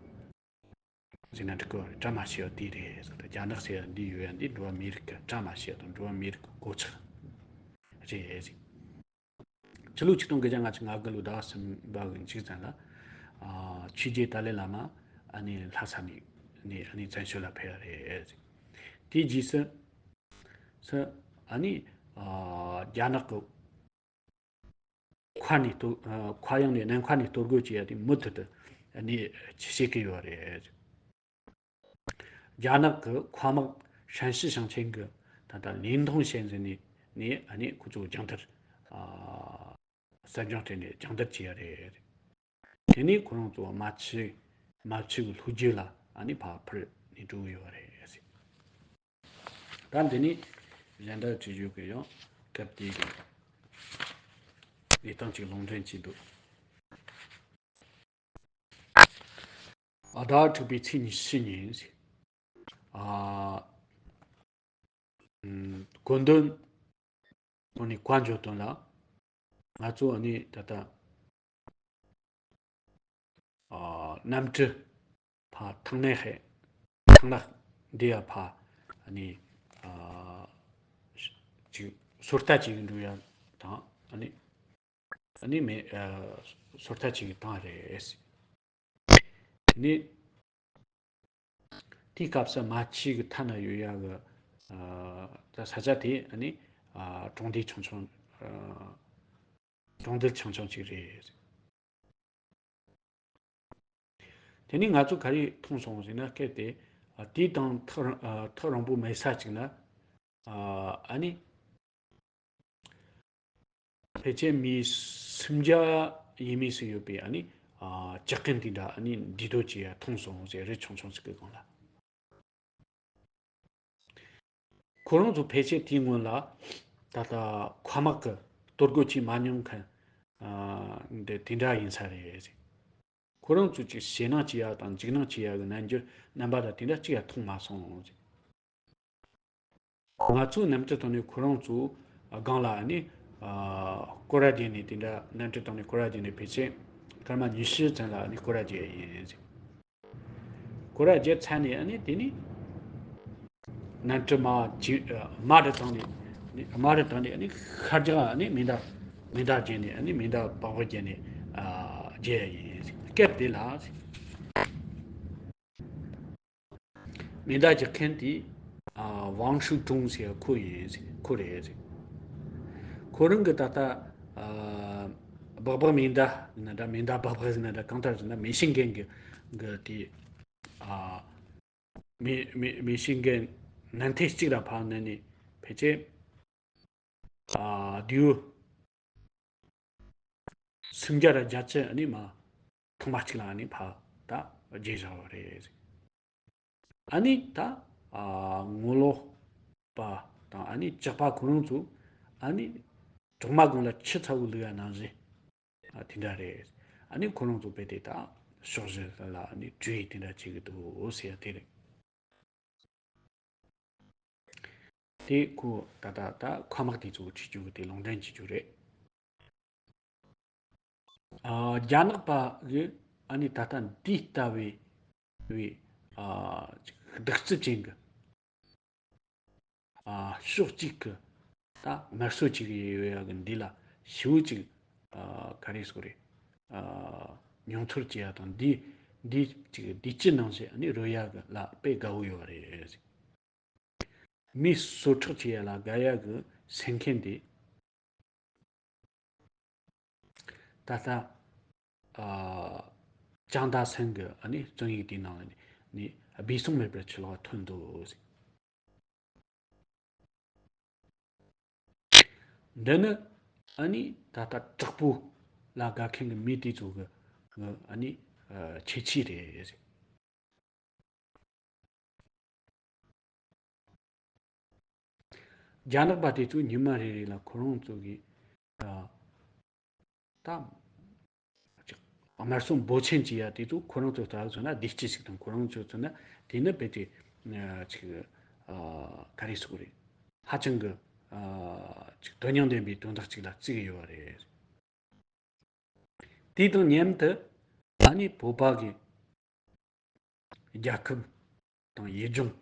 ཟེར་ན་འགྲིག་གི་རེད། བཀྲ་མ་ཤིས་པ་དེ་རེད་ཟེར། ད་རྒྱ་ནག་ཟེར་ཡ་འདི་ཡོད་ཡ་འདི་འགྲོ་བ་མིའི་རིགས་ཀྱི་བཀྲ་མ་ཤིས་པ་དང་འགྲོ་བ་མིའི་རིགས་ཀྱི་གོད་ཆག་རེད་ཟེར། ཕྱི་ལོ་ཆིག་སྟོང་དགུ་བརྒྱ་ལྔ་བཅུ་ང་དགུ་ལོའི་ཟླ་བ་གསུམ་པ་གི་མཇུག་ཙམ་ལ། ཨ། ཆོས་རྗེ་ཏཱ་ལའི་བླ་མ་ཨ་ནི་ལྷ་ས་ནས་ནས་ཨ་ནི་བཙན་བྱོལ་ལ་ཕེབས་པ་རེད། དེའི་རྗེས་སུ་སུ་ཨ་ནི། ཨ། རྒྱ་ནག་གི་མཁའ་ནས་གཏོར། ཨ། མཁའ་དབྱིངས་ནས་གནམ་མཁའ་ནས་གཏོར་རྒོལ་བྱེད་ཡ་དེ་མུ་མཐུད་དུ་ཨ་ནི་བྱེད་ཀྱི་ཡོད་རེད། རྒྱ་ནག་གི་མཁའ་དམག་ཧྲན་ཤི་ཞིང་ཆེན་གྱི་ད་ལྟ་ལིན་ཐུང་ཞན་ཟེར་ནས་ནས་ཨ་ནི་ཁོ་ཚོ་རྒྱང་མཐུད། ཨ། གསར་སྦྱོང་སྤྲད་ནས་སྦྱོང་བརྡར་བྱས་ཡ་རེད། དེ་ནས་ཁོ་རང་ཚོ་རྨ་ཆུ་རྨ་ཆུ་གི་ལྷོ་རྒྱུད་ལ་ཨ་ནི་ཕར་འཕུར་ནས་འགྲོ་གི་ཡོད་རེད། ད་འདི་ནས་གཞན་དག་བྲིས་རྒྱུ་གི་ཡང་སྐབས་དེའི་གི་ལས་སྟངས་ཅིག་ལུང་འདྲེན་བྱས་འདུག་ཨ་ཟླ་དྲུག་པའི་ཚེས་ཉི་ཤུ་ཉིན། ཨ། ཨམ། གོ་འདོན། དངོས་གནས་བཀའ་འགྱུར་དོན་ལ། ང་ཚོ་ཨ་ནི་ད་ལྟ། ཨ། གནམ་གྲུ་ཕར་ཐང་ནས་ཧེ། ཐང་ལ་འདི་ཡ་ཕར་ཨ་ནི། ཨ། ཅིག་སོ་ལྟ་ཅིག་འགྲོ་ཡ་དང་ཨ་ནི། ཨ་ནི་མེ། ཨ། སོ་ལྟ་ཅིག་བཏང་རེད། དེ་ནས། དེའི་སྐབས་སུ་རྨ་ཆུ་གི་མཐའ་ན་ཡོད་ཡ་གི། ཨ། ད་ས་ཆ་དེ་ཨ་ནི། ཨ། གྲོང་སྡེ་ཆུང་ཆུང་། ཨ། གྲོང་རྡལ་ཆུང་ཆུང་ཅིག་རེད། དེ་ནས་ང་ཚོ་ག་རེ་མཐོང་སོང་ཟེར་ན་སྐད་དེ། ཨ། དེའི་དང་ཐག་རིང་། ཨ། ཐག་རིང་པོ་མེད་ས་ཅིག་ན། ཨ། ཨ་ནི། ཕལ་ཆེར་མི་སུམ་བརྒྱ་ཡས་མས་སུ་ཡོད་པའི་ཨ་ནི། ཨ། ཇག་རྐུན་དེ་འདྲ་ཨ་ནི་འདུས་སྡོད་བྱས་ཡ་མཐོང་སོང་ཟེར། རི་ཆུང་ཆུང་ཞིག་གི་སྒང་ལ། ཁོ་རང་ཚོ་ཕལ་ཆེར་དེའི་སྔོན་ལ་ད་ལྟ་མཁའ་དམག་གི་གཏོར་རྒོལ་བྱས་མ་མྱོང་མཁན། ཨ། འདི་དེ་འདྲ་ཡིན་ས་རེད། ཁོ་རང་ཚོས་ཅིག་ཞེད་སྣང་བྱེད་ཡ་དང་འཇིགས་སྣང་བྱེད་ཡ་གི་རྣམ་འགྱུར་རྣམ་པ་དང་དེ་འདྲ་གཅིག་ཡང་མཐོང་མ་སོང་། ང་ཚོའི་གནམ་གྲུ་བཏང་ནས་ཁོ་རང་ཚོའི་སྒང་ལ་ནི། ཨ། སྐོར་ར་བརྒྱབ་ནས། དེ་འདྲ་གནམ་གྲུ་བཏང་ནས་སྐོར་ར་བརྒྱབ་ནས་ཕལ་ཆེར་སྐར་མ་ཉི་ཤུ་ཙམ་ལ་ནི་སྐོར་ར་བརྒྱབ་ཡ་ཡིན། སྐོར་ར་བརྒྱབ་ཚར་ནས་ནི་དེ་ནི། གནམ་གྲུ་མར་ཇི། མར་རུ་བཏང་ནས། མར་རུ་བཏང་ནས་ནི་ཤར་རྒྱག་ནི་མེ་མདའ། མེ་མདའ་བརྒྱབ་ནས་ནི་མེ་མདའ་བག་བག་བརྒྱབ་ནས། ཨ། བརྒྱབ་ཡ་ཡིན། སྐབས་དེ་ལ་མེ་མདའ་རྒྱག་མཁན་དེ། ཨ། ཝང་ཧྲུའུ་ཀྲུང་ཟེར་ཁོ་ཡིན། ཁོ་རེད། ཁོ་རང་གི་ད་ལྟ། ཨ། སྦག་སྦག་མེ་མདའ་ཡིན་ན་འདྲ། མེ་མདའ་སྦག་སྦག་ཡིན་ན་འདྲ། གང་ལྟར་ཟེར་ན་མེ་ཤིན་གན་གི་གི་དེ། ཨ། མེ་མེ་མེ་ཤིན་གན་ནན་ཏན་གཅིག་ལ་ཕར་བསྣུན་ནས་ཕལ་ཆེར། ཨ། མདེའུ་སུམ་བརྒྱ་ར་བརྒྱད་ཅུ་ཨ་ནི་མར་ཐེངས་མ་གཅིག་ལ་ཨ་ནི་ཕར་ད་བརྗེས་བཞག་པ་རེད། ཨ་ནི་ད། ཨ། ངོ་ལོག་པ་དང་ཨ་ནི་ཇག་པ་ཁོ་རང་ཚོ་ཨ་ནི་གྲོག་མ་སྒང་ལ་ཆུ་ཚ་བོ་བླུགས་ཡ་ནང་བཞིན། ཨ། དེ་འདྲ་རེད། ཨ་ནི་ཁོ་རང་ཚོ་རྦད་དེ་ད་ཕྱོགས་བཞི་ལ་ཨ་ནི་བྲོས་དེ་འདྲ་བྱེད་ཀྱི་འདུག་ཟེར་ཡ་དེ་རེད། དེ་ཁོ་ད་ལྟ་ད་མཁའ་དམག་དེ་ཚོ་ཁྲིད་རྒྱུ་གི་དེ་ལུང་འདྲེན་བྱེད་རྒྱུ་རེད། ཨ། རྒྱ་ནག་པ་གི་ཨ་ནི་ད་ལྟ་འདི་ལྟ་བུའི་བའི། ཨ། གདུག་རྩུབ་ཅན་གི། ཨ། ཕྱོགས་གཅིག་གི་ད་དམར་གསོད་ཅིག་ཡོད་ཡ་གི་འདི་ལ་ཞེ་པོ་ཅིག་ཨ། ག་རེ་ཟེར་དགོས་རེད། ཨ། མྱོང་ཚོར་བྱེད་ཡ་དང་འདི་འདི་ཅིག་བདེ་སྐྱིད་ནང་བཞིན་ཨ་ནི་རོལ་ཡ་གི་ལ་དཔེ་དགའ་བོ་ཡོད་རེད། མི་གསོད་ཁྲག་བྱེད་ཡ་ལ་དགའ་ཡ་གི་སེམས་ཁམས་དེ། ད་ལྟ། ཨ། ཅང་ཏ་སན་གི་ཨ་ནི་རྩོམ་ཡིག་དེའི་ནང་ནས་སྦས་གསང་མེད་པར་ཆུ་ལོག་ཐོན་འདུག། འདི་ནི་ཨ་ནི་ད་ལྟ་དྲག་པོ་ལ་དགའ་མཁན་གྱི་མི་དེ་ཚོ་གི་ཨ་ནི་ཁྱད་ཆོས་རེད། རྒྱ་ནག་པ་དེ་ཚོ་ཉི་མ་རེ་རེ་ལ་ཁོ་རང་ཚོ་གི། ཨ། ད་དམར་གསོད་འབོར་ཆེན་བྱེད་ཡ་དེ་ཚོ་ཁོ་རང་ཚོ་ལྟ་བུ་མཚོན་ན་བདེ་སྐྱིད་ཞིག་དང་། ཁོ་རང་ཚོ་མཚོན་ན་དེ་ནི་རྦད་དེ་ཅིག་ཨ། ག་རེ་ཟེར་དགོས་རེད། ཧ་ཅང་གི་ཨ། ཅིག་དོན་སྙིང་ལྡན་པའི་དོན་དག་ཅིག་ལ་བརྩི་གི་ཡོད་པ་རེད། དེ་དང་མཉམ་དུ་ཨ་ནི་བོད་པ་གི་རྒྱལ་ཁབ་དང་ཡུལ་ལྗོངས།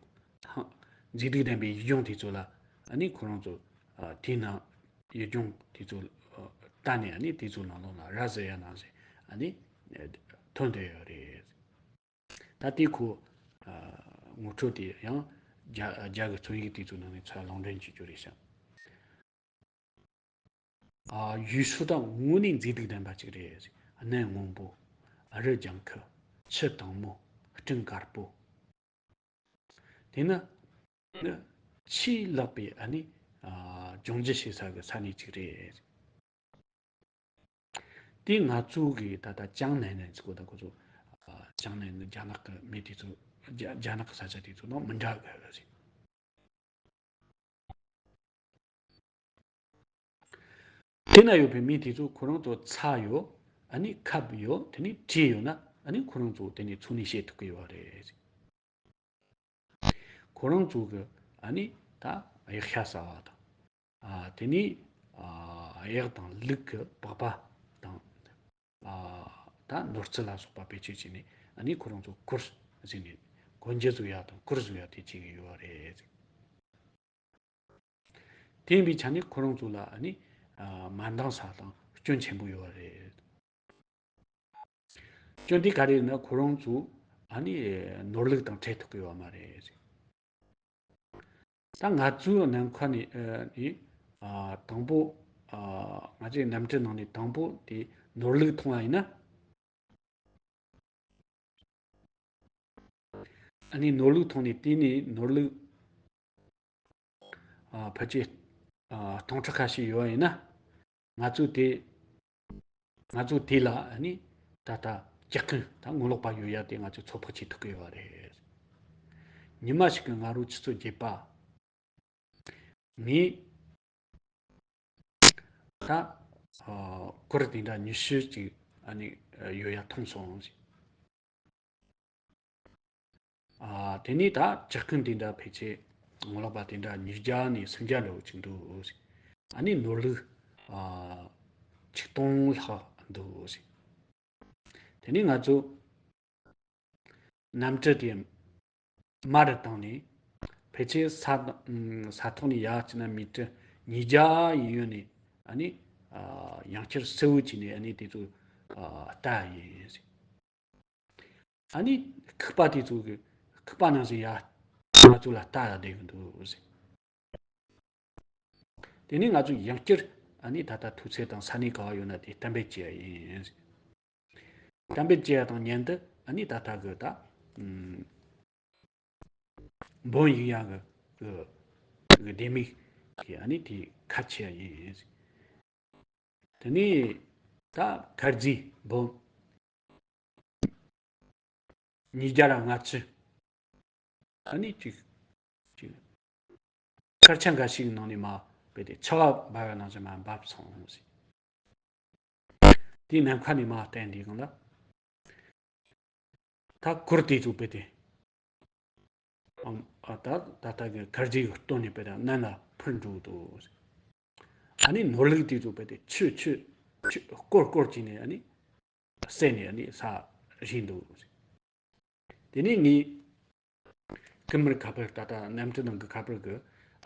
མཛེས་སྡུག་ལྡན་པའི་ཡུལ་ལྗོངས་དེ་ཚོ་ལ་ཨ་ནི་ཁོ་རང་ཚོ། ཨ། དེའི་ནང་ཡུལ་ལྗོངས་དེ་ཚོ་ལ་ལྟ་ནས་ཨ་ནི་དེ་ཚོ་ནང་ལོགས་ལ་ར་བཟི་ཡ་ནང་བཞིན་ཨ་ནི་ཐོན་བསྡད་ཡོད་རེད། ད་དེ་ཁོ། ཨ། ངོ་སྤྲོད་དེ་ཡང་རྒྱ་རྒྱ་གི་རྩོམ་ཡིག་དེ་ཚོའི་ནང་ནས་ཚུར་ལུང་འདྲེན་བྱེད་རྒྱུ་རེད་ཤག། ཨ། ཡུལ་སྲོལ་དང་དངོས་གནས་མཛེས་སྡུག་ལྡན་པ་ཅིག་རེད། གནམ་སྔོན་པོ། རི་ལྗང་ཁུ། ཆུ་དྭངས་མོ། སྤྲིན་དཀར་པོ། དེ་ནི་ནི་ཆེས་ལེགས་པའི་ཨ་ནི། ཨ། སྦྱོང་རྒྱུ་བྱེད་ས་གི་ས་གནས་ཅིག་རེད། དེ་ང་ཚོ་གི་ད་ལྟ་ཅང་ནན་ནན་ཟེར་གོ་ད་ཁོ་ཚོ་ཨ་ཅང་ནན་ནན་རྒྱ་ནག་གི་མི་དེ་ཚོ་རྒྱ་རྒྱ་ནག་གི་ས་ཆ་དེ་ཚོ་ནང་མི་འདྲ་གི་རེད། དེ་ན་ཡོད་པའི་མི་དེ་ཚོ་ཁོ་རང་ཚོ་ཚྭ་ཡོད། ཨ་ནི་ཁབ་ཡོད། དེ་ནི་གྲི་ཡོད་ན་ཨ་ནི་ཁོ་རང་ཚོ་དེ་ནི་ཚོང་ལས་བྱེད་ཐུབ་ཀྱི་ཡོད་རེད། ཁོ་རང་ཚོ་གི་ཨ་ནི་ད་གཡག་ཤ་ཟ་བ་དང་། ཨ་དེ་ནི་ཨ་གཡག་དང་ལུག་གི་པགས་པ་དང་། ཨ་ད་ནོར་རྩི་ལ་སོགས་པ་བེད་སྤྱོད་བྱས་ནས་ཨ་ནི་ཁོ་རང་ཚོ་གུར་ཟེར་ནས་གོན་རྒྱུ་བཟོ་ཡ་དང་གུར་བཟོ་ཡ་དེ་བྱེད་ཀྱི་ཡོད་རེད། དེ་ཡིན་པའི་ཆ་ནས་ཁོ་རང་ཚོ་ལ་ཨ་ནི་ཨ་མ་འདང་ས་དང་སྐྱོན་ཆེན་པོ་ཡོད་རེད། སྐྱོན་དེ་ག་རེ་ཡིན་ན་ཁོ་རང་ཚོ་ཨ་ནི་ནོར་ལུག་དང་འཕྲད་ཐུབ་ཀྱི་ཡོད་མ་རེད། ད་ང་ཚོའི་ནམ་མཁའ་ནས་ཨ་ནི་ཨ་དང་པོ་ཨ་ང་ཚོའི་གནམ་གྲུ་ནང་ནས་དང་པོ་དེ་ནོར་ལུག་མཐོང་བ་ཡིན་ན། ཨ་ནི་ནོར་ལུག་མཐོང་ནས་དེ་ནས་ནོར་ལུག་ཨ་ཕལ་ཆེར་ཨ་སྟོང་ཕྲག་ཁ་ཤས་ཡོད་པ་ཡིན་ན། ང་ཚོ་དེ་ང་ཚོ་དེ་ལ་ཨ་ནི་ད་ལྟ་ཇག་རྐུན་ད་ངོ་ལོག་པ་ཡོད་ཡ་དེ་ང་ཚོས་ཚོད་དཔག་བྱེད་ཐུབ་ཀྱི་ཡོད་པ་རེད། ཉི་མ་ཞིག་གི་སྔ་དྲོ་ཆུ་ཚོད་བརྒྱད་པ། ངས་ད་ཨ་གུར་དེ་འདྲ་ཉི་ཤུ་ཅིག་ཨ་ནི་ཡོད་ཡ་མཐོང་སོང་ཟེར། ཨ་དེ་ནས་ད་ཇག་རྐུན་དེ་འདྲ་ཕལ་ཆེར་ངོ་ལོག་པ་དེ་འདྲ་ཉིས་བརྒྱ་ནས་སུམ་བརྒྱ་ལོ་ཅིག་འདུག་ཟེར། ཨ་ནི་ནོར་ལུག་ཨ་ཆིག་སྟོང་ལྷག་འདུག་ཟེར། དེ་ནས་ང་ཚོ་གནམ་གྲུ་དེ་མར་བཏང་ནས་ཕལ་ཆེར་ས་ས་ཐོག་ནས་ཡར་ཕྱིན་ན་མི་ཊར་ཉིས་བརྒྱ་ཡིན་ཡོད་ནས། ཨ་ནི་ཨ་ཡང་བསྐྱར་གསལ་བོ་བྱས་ནས་ཨ་ནི་དེ་ཚོ་ཨ་ལྟ་ཡིན་ཟེར། ཨ་ནི་ཁུག་པ་དེ་ཚོ་གི་ཁུག་པ་ནང་བཞིན་ཡར་ང་ཚོ་ལ་ལྟ་ཡ་བསྡད་གི་འདུག་ཟེར། དེ་ནས་ང་ཚོས་ཡང་བསྐྱར་ཨ་ནི་ད་ལྟ་དུས་ཚོད་དང་ས་གནས་ག་བ་ཡོད་ན་དེ་གཏན་འབེབས་བྱེད་ཡ་ཡིན། གཏན་འབེབས་བྱེད་ཡ་དང་མཉམ་དུ་ཨ་ནི་ད་ལྟ་གི་ད་ཨུམ་འབོན་ཡིན་ཡ་གི་གི་གི་ལྡེ་མིག་གི་ཨ་ནི་དེ་ཁ་ཕྱེ་ཡ་ཡིན། དེ་ནས་ད་ཁར་རྫི་འབོན་ཉིས་བརྒྱ་ར་ལྔ་བཅུ། ཨ་ནི་ཅིག་ཅིག་སྐར་ཆ་འགའ་ཞིག་ནང་ནས་མར་བུད་དེ་ཆར་པ་འབབ་པ་ནང་བཞིན་མར་འབབ་སོང་ཟེར། དེའི་ནམ་མཁའ་ནས་མར་བསྟན་དེ་གང་ལ། ད་གུར་དེ་ཚོ་བུད་དེ། ཨམ་ཨ་ད་ད་ལྟ་གི་ཁར་རྫི་གི་སྟོད་ནས་བུད་དེ་གནམ་ལ་འཕུར་འགྲོ་འདུག་ཟེར། ཨ་ནི་ནོར་ལུག་དེ་ཚོ་བུད་དེ་ཆུ་ཆུ་ཆུ་སྐོར་སྐོར་བྱས་ནས་ཨ་ནི་བསད་ནས་ཨ་ནི་ས་བཞིན་འདུག་ཟེར། དེ་ནས་ངས་ཀི་མིར་ཁ་པར་ད་ལྟ་གནམ་གྲུ་ནང་གི་ཁ་པར་གི་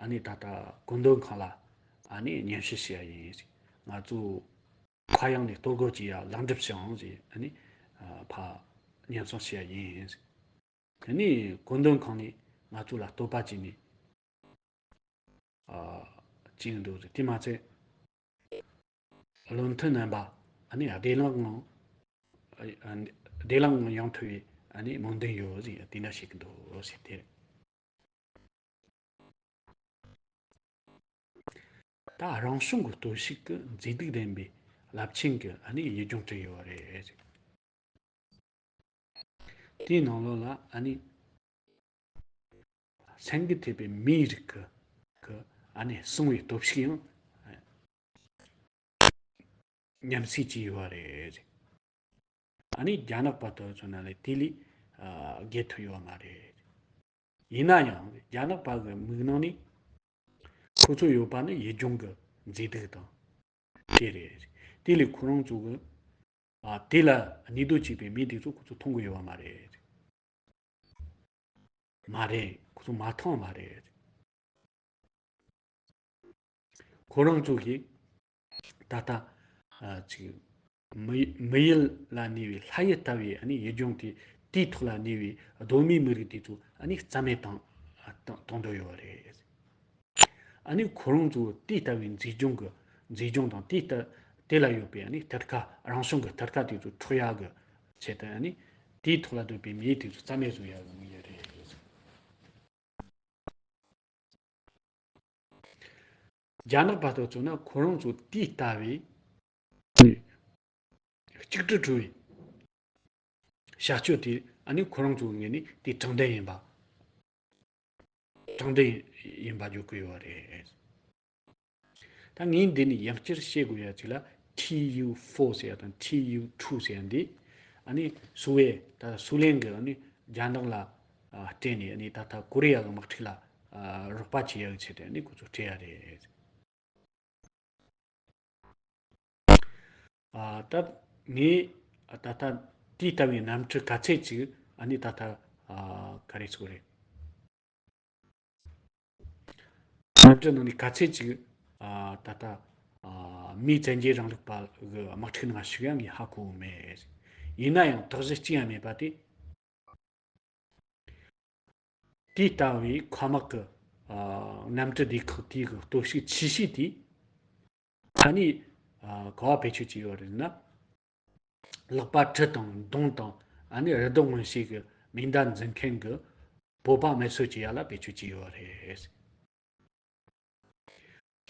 ཨ་ནི་ད་ལྟ་བཀོད་འདོམས་ཁང་ལ་ཨ་ནི་སྙན་ཞུ་ཞུ་ཡ་ཡིན། ང་ཚོ་ཕ་ཡང་ནས་གཏོར་རྒོལ་བྱེད་ཡ་ལེགས་འགྲུབ་བྱུང་ཟེར་ཨ་ནི་ཕ་སྙན་སེང་ཞུ་ཡ་ཡིན། དེ་ནས་བཀོད་འདོམས་ཁང་ནས་ང་ཚོ་ལ་བསྟོད་པ་བྱས་ནས་ཨ་བྱས་འདུག་ཟེར། དེ་མ་ཚད་བློ་མཐུན་རྣམ་པ་ཨ་ནི་བདེ་བླག་ངང་ཨ་བདེ་བླག་ངང་ཡོང་ཐུབ་པའི་ཨ་ནི་སྨོན་འདུན་ཡོད་ཟེར་དེ་འདྲ་བཤད་ཀྱི་འདུག་ཟེར་ཏེ། ད་རང་བྱུང་གི་སྟོབས་ཤུགས་ཀྱི་མཛེས་སྡུག་ལྡན་པའི་རླབས་ཆེན་གྱི་ཨ་ནི་ཡུལ་ལྗོངས་བྲིས་ཡོད་རེད། དེའི་ནང་ལོགས་ལ་ཨ་ནི་སེང་གེ་ཐེབས་པའི་མིའི་རིགས་ཀྱི་ཀྱི་ཨ་ནི་གསང་བའི་སྟོབས་ཤུགས་ཡང་མཉམ་བསྲེས་བྱས་ཡོད་རེད། ཨ་ནི་རྒྱ་ནག་པ་དེ་ཚོ་ནང་ལ་དེ་ལས་ཨ་བརྒལ་ཐུབ་ཡོད་མ་རེད། ཡིན་ན་ཡང་རྒྱ་ནག་པ་གི་མིག་ནང་ནས་ཁོ་ཚོ་ཡོད་པ་ནི་ཡུལ་ལྗོངས་ཀྱི་མཛེས་སྡུག་དང་དེ་རེད། དེ་ལས་ཁོ་རང་ཚོ་གི་ཨ་དེ་ལ་གནས་སྡོད་བྱས་པའི་མི་དེ་ཚོ་ཁོ་ཚོ་མཐོང་གི་ཡོད་པ་མ་རེད། མ་རེད། ཁོ་ཚོ་མ་མཐོང་མ་རེད། ཁོ་རང་ཚོ་གིས་ད་ལྟ་ཨ་ཅིག་མི་མི་ཡུལ་ལ་གནས་པའི་ལྷ་ཡུལ་ལྟ་བུའི་ཨ་ནི་ཡུལ་ལྗོངས་དེ་དེའི་ཐོག་ལ་གནས་པའི་གདོད་མའི་མི་རིགས་དེ་ཚོ་ཨ་ནི་རྩ་མེད་བཏང་བཏང་བཏང་འདོད་ཡོད་རེད། ཨ་ནི་ཁོ་རང་ཚོ་དེ་ལྟ་བུའི་མཛེས་ལྗོངས་ཀྱི་མཛེས་ལྗོངས་དང་དེ་ལྟ་དེ་ལ་ཡོད་པའི་ཨ་ནི་གཏེར་ཁ་རང་བྱུང་གི་གཏེར་ཁ་དེ་ཚོ་འཕྲོག་ཡག་གི་ཆེད་དུ་ཨ་ནི་དེའི་ཐོག་ལ་སྡོད་པའི་མི་དེ་ཚོ་རྩ་མེད་བཟོ་ཡག་གི་དམིགས་ཡུལ་རེད། རྒྱ་ནག་པ་དེ་ཚོ་ན་ཁོ་རང་ཚོ་དེ་ལྟ་བུའི་ ཆིག་ཁྲི་བྲོ་བའི་བྱ་སྤྱོད་དེ་ཨ་ནི་ཁོ་རང་ཚོའི་ངོས་ནས་དེ་དྲང་བདེན་ཡིན་པ། དྲང་བདེན་ཡིན་པ་བརྗོད་ཀྱི་ཡོད་རེད། ད་ངས་འདི་ནས་ཡང་བསྐྱར་བཤད་དགོས་ཡ་ཅིག་ལ། ཐི་ཡུ་ཕོར་ཟེར་ཡ་དང་ཐི་ཡུ་ཊུ་ཟེར་ཡ་འདི་ཨ་ནི་སུའུ་ཝེ་ད་སུའུ་ལེན་གྱི་ཨ་ནི་རྒྱ་ནག་ལ་ཨ་སྤྲད་ནས་ཨ་ནི་ད་ལྟ་ཀོ་རི་ཡ་གི་དམག་འཁྲུག་ལ་ཨ་རོགས་པ་བྱེད་ཡ་གི་ཆེད་དུ་ཨ་ནི་ཁོ་ཚོ་སྤྲད་ཡ་རེད། ཨ་ད་ངས་ད་ལྟ་དེ་ལྟ་བུའི་གནམ་གྲུ་ག་ཚད་ཅིག་ཨ་ནི་ད་ལྟ་ཨ་ག་རེ་ཟེར་དགོས་རེད། གནམ་གྲུ་ནང་ནས་ག་ཚད་ཅིག་ཨ་ད་ལྟ་ཨ་མིའི་བཙན་རྒྱལ་རིང་ལུགས་པ་གི་དམག་འཁྲུག་ནང་ཞུགས་ཡ་ངས་ཧ་གོ་གི་མེད། ཡིན་ན་ཡང་དོགས་གཞི་གཅིག་ཡང་མེད་པ་དེ། དེ་ལྟ་བུའི་མཁའ་དམག་གི་ཨ་གནམ་གྲུ་སྡེ་ཁག་དེའི་གི་སྟོབས་ཤུགས་ཆེ་ཤོས་དེ་ཨ་ནི་ཨ་ག་བ་བེད་སྤྱོད་བྱས་ཡོད་རེད་ན། ལག་པ་གྲི་དང་མདུང་དང་ཨ་ནི་རི་དྭགས་མངོན་བྱེད་ཀྱི་མེ་མདའ་འཛིན་མཁན་གྱི་བོད་པ་མེ་གསོད་བྱེད་ཡ་ལ་བེད་སྤྱོད་བྱས་ཡོད་རེད།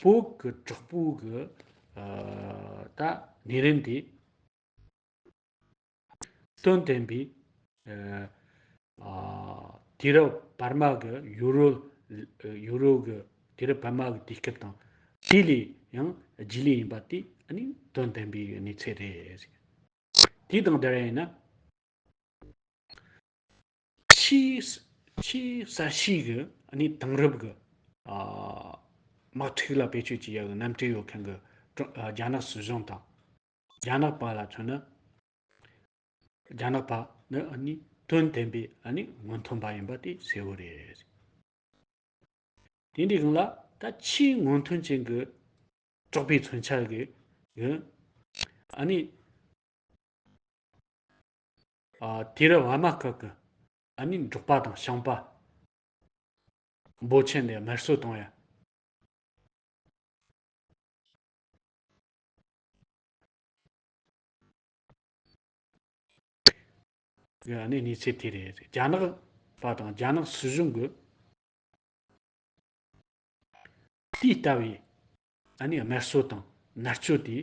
བོད་ཀྱི་དྲག་པོ་གི་ཨ་ད་གནས་རིམ་དེ་དོན་ལྡན་པའི་ཨ་ཨ་དུས་རབས་བར་མ་གི་ཡུ་རོ་ཡུ་རོ་གི་དུས་རབས་བར་མ་གི་དུས་སྐབས་དང་དེ་ལས་ཡང་རྗེས་ལུས་ཡིན་པ་དེ་ཨ་ནི་དོན་ལྡན་པའི་གནས་ཚུལ་རེད། དེ་དང་བསྡུར་ཡིན་ན་ཆེས་ཆེས་གསར་ཤོས་ཀྱི་ཨ་ནི་དེང་རབས་ཀྱི་ཨ་དམག་འཁྲུག་ལ་བེད་སྤྱོད་བྱེད་ཡག་གི་གནམ་གྲུ་ཡོད་མཁན་གྱི་ཀྲུང་ཨ་རྒྱ་ནག་སྲིད་གཞུང་དང་། རྒྱ་ནག་པ་ལ་མཚོན་ན། རྒྱ་ནག་པ་ནི་ཨ་ནི་དོན་ལྡན་པའི་ཨ་ནི་སྔོན་ཐོན་པ་ཡིན་པ་དེ་གསལ་བོ་རེད། དེ་འདྲའི་སྒང་ལ་ད་ཆེས་སྔོན་ཐོན་ཅན་གྱི་དྲག་པོའི་མཚོན་ཆ་གི་གི་ཨ་ནི་ཨ་དུས་རབས་བར་མ་སྐབས་ཀྱི་ཨ་ནི་འབྲོག་པ་དང་ཞིང་པ་འབོར་ཆེན་དེ་དམར་གསོད་གཏོང་ཡ། གི་ཨ་ནི་གནས་ཚུལ་དེ་རེད། རྒྱ་ནག་པ་དང་རྒྱ་ནག་སྲིད་གཞུང་གི་དེ་ལྟ་བུའི་ཨ་ནི་དམར་གསོད་དང་མནར་གཅོད་དེ་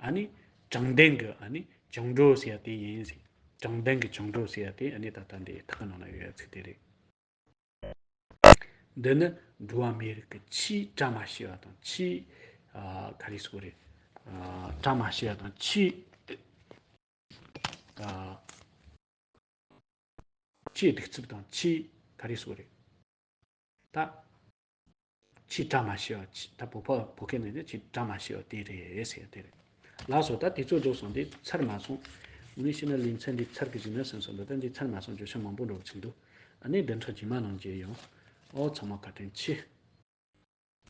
ཨ་ནི་དྲང་བདེན་གྱི་ཨ་ནི་བཅིངས་འགྲོལ་ཟེར་ཡ་དེ་ཡིན་ཟེར། དྲང་བདེན་གྱི་བཅིངས་འགྲོལ་ཟེར་ཡ་དེ་ཨ་ནི་ད་ལྟ་འདི་ཐག་གི་ནང་ན་ཡོད་ཡ་ཚིག་དེ་རེད། འདི་ནི་འགྲོ་བ་མིའི་རིགས་ཀྱི་ཆེས་བཀྲ་མ་ཤིས་པ་དང་ཆེས་ཨ་ག་རེ་ཟེར་དགོས་རེད། ཨ་བཀྲ་མ་ཤིས་པ་དང་ཆེས་ཨ་ཆེས་གདུག་རྩུབ་དང་ཆེས་ག་རེ་ཟེར་དགོས་རེད། ད་ཆེས་བཀྲ་མ་ཤིས་པ་ཆེས་ད་བོད་པ་བོད་སྐད་ནང་ནས་ཆེས་བཀྲ་མ་ཤིས་པ་དེ་རེད་ཟེར་དེ་རེད། ལགས་སོ། ད་དུས་ཚོད་རྫོགས་སོང་སྟེ་ཚར་མ་སོང་། དངོས་གནས་བཤད་ན་ལེ་ཚན་འདི་ཚར་གི་བཞིན་ན་སེམས་སོང་འདུག་ད་འདི་ཚར་མ་སོང་། བརྗོད་བྱ་མང་པོ་འགྲོ་གི་ཚིག་འདུག་ཨ་ནི་བདུན་ཕྲག་རྗེས་མ་ནང་མཇལ་ཡོང་། ཨོ་ཚང་མ་བཀའ་དྲིན་ཆེ།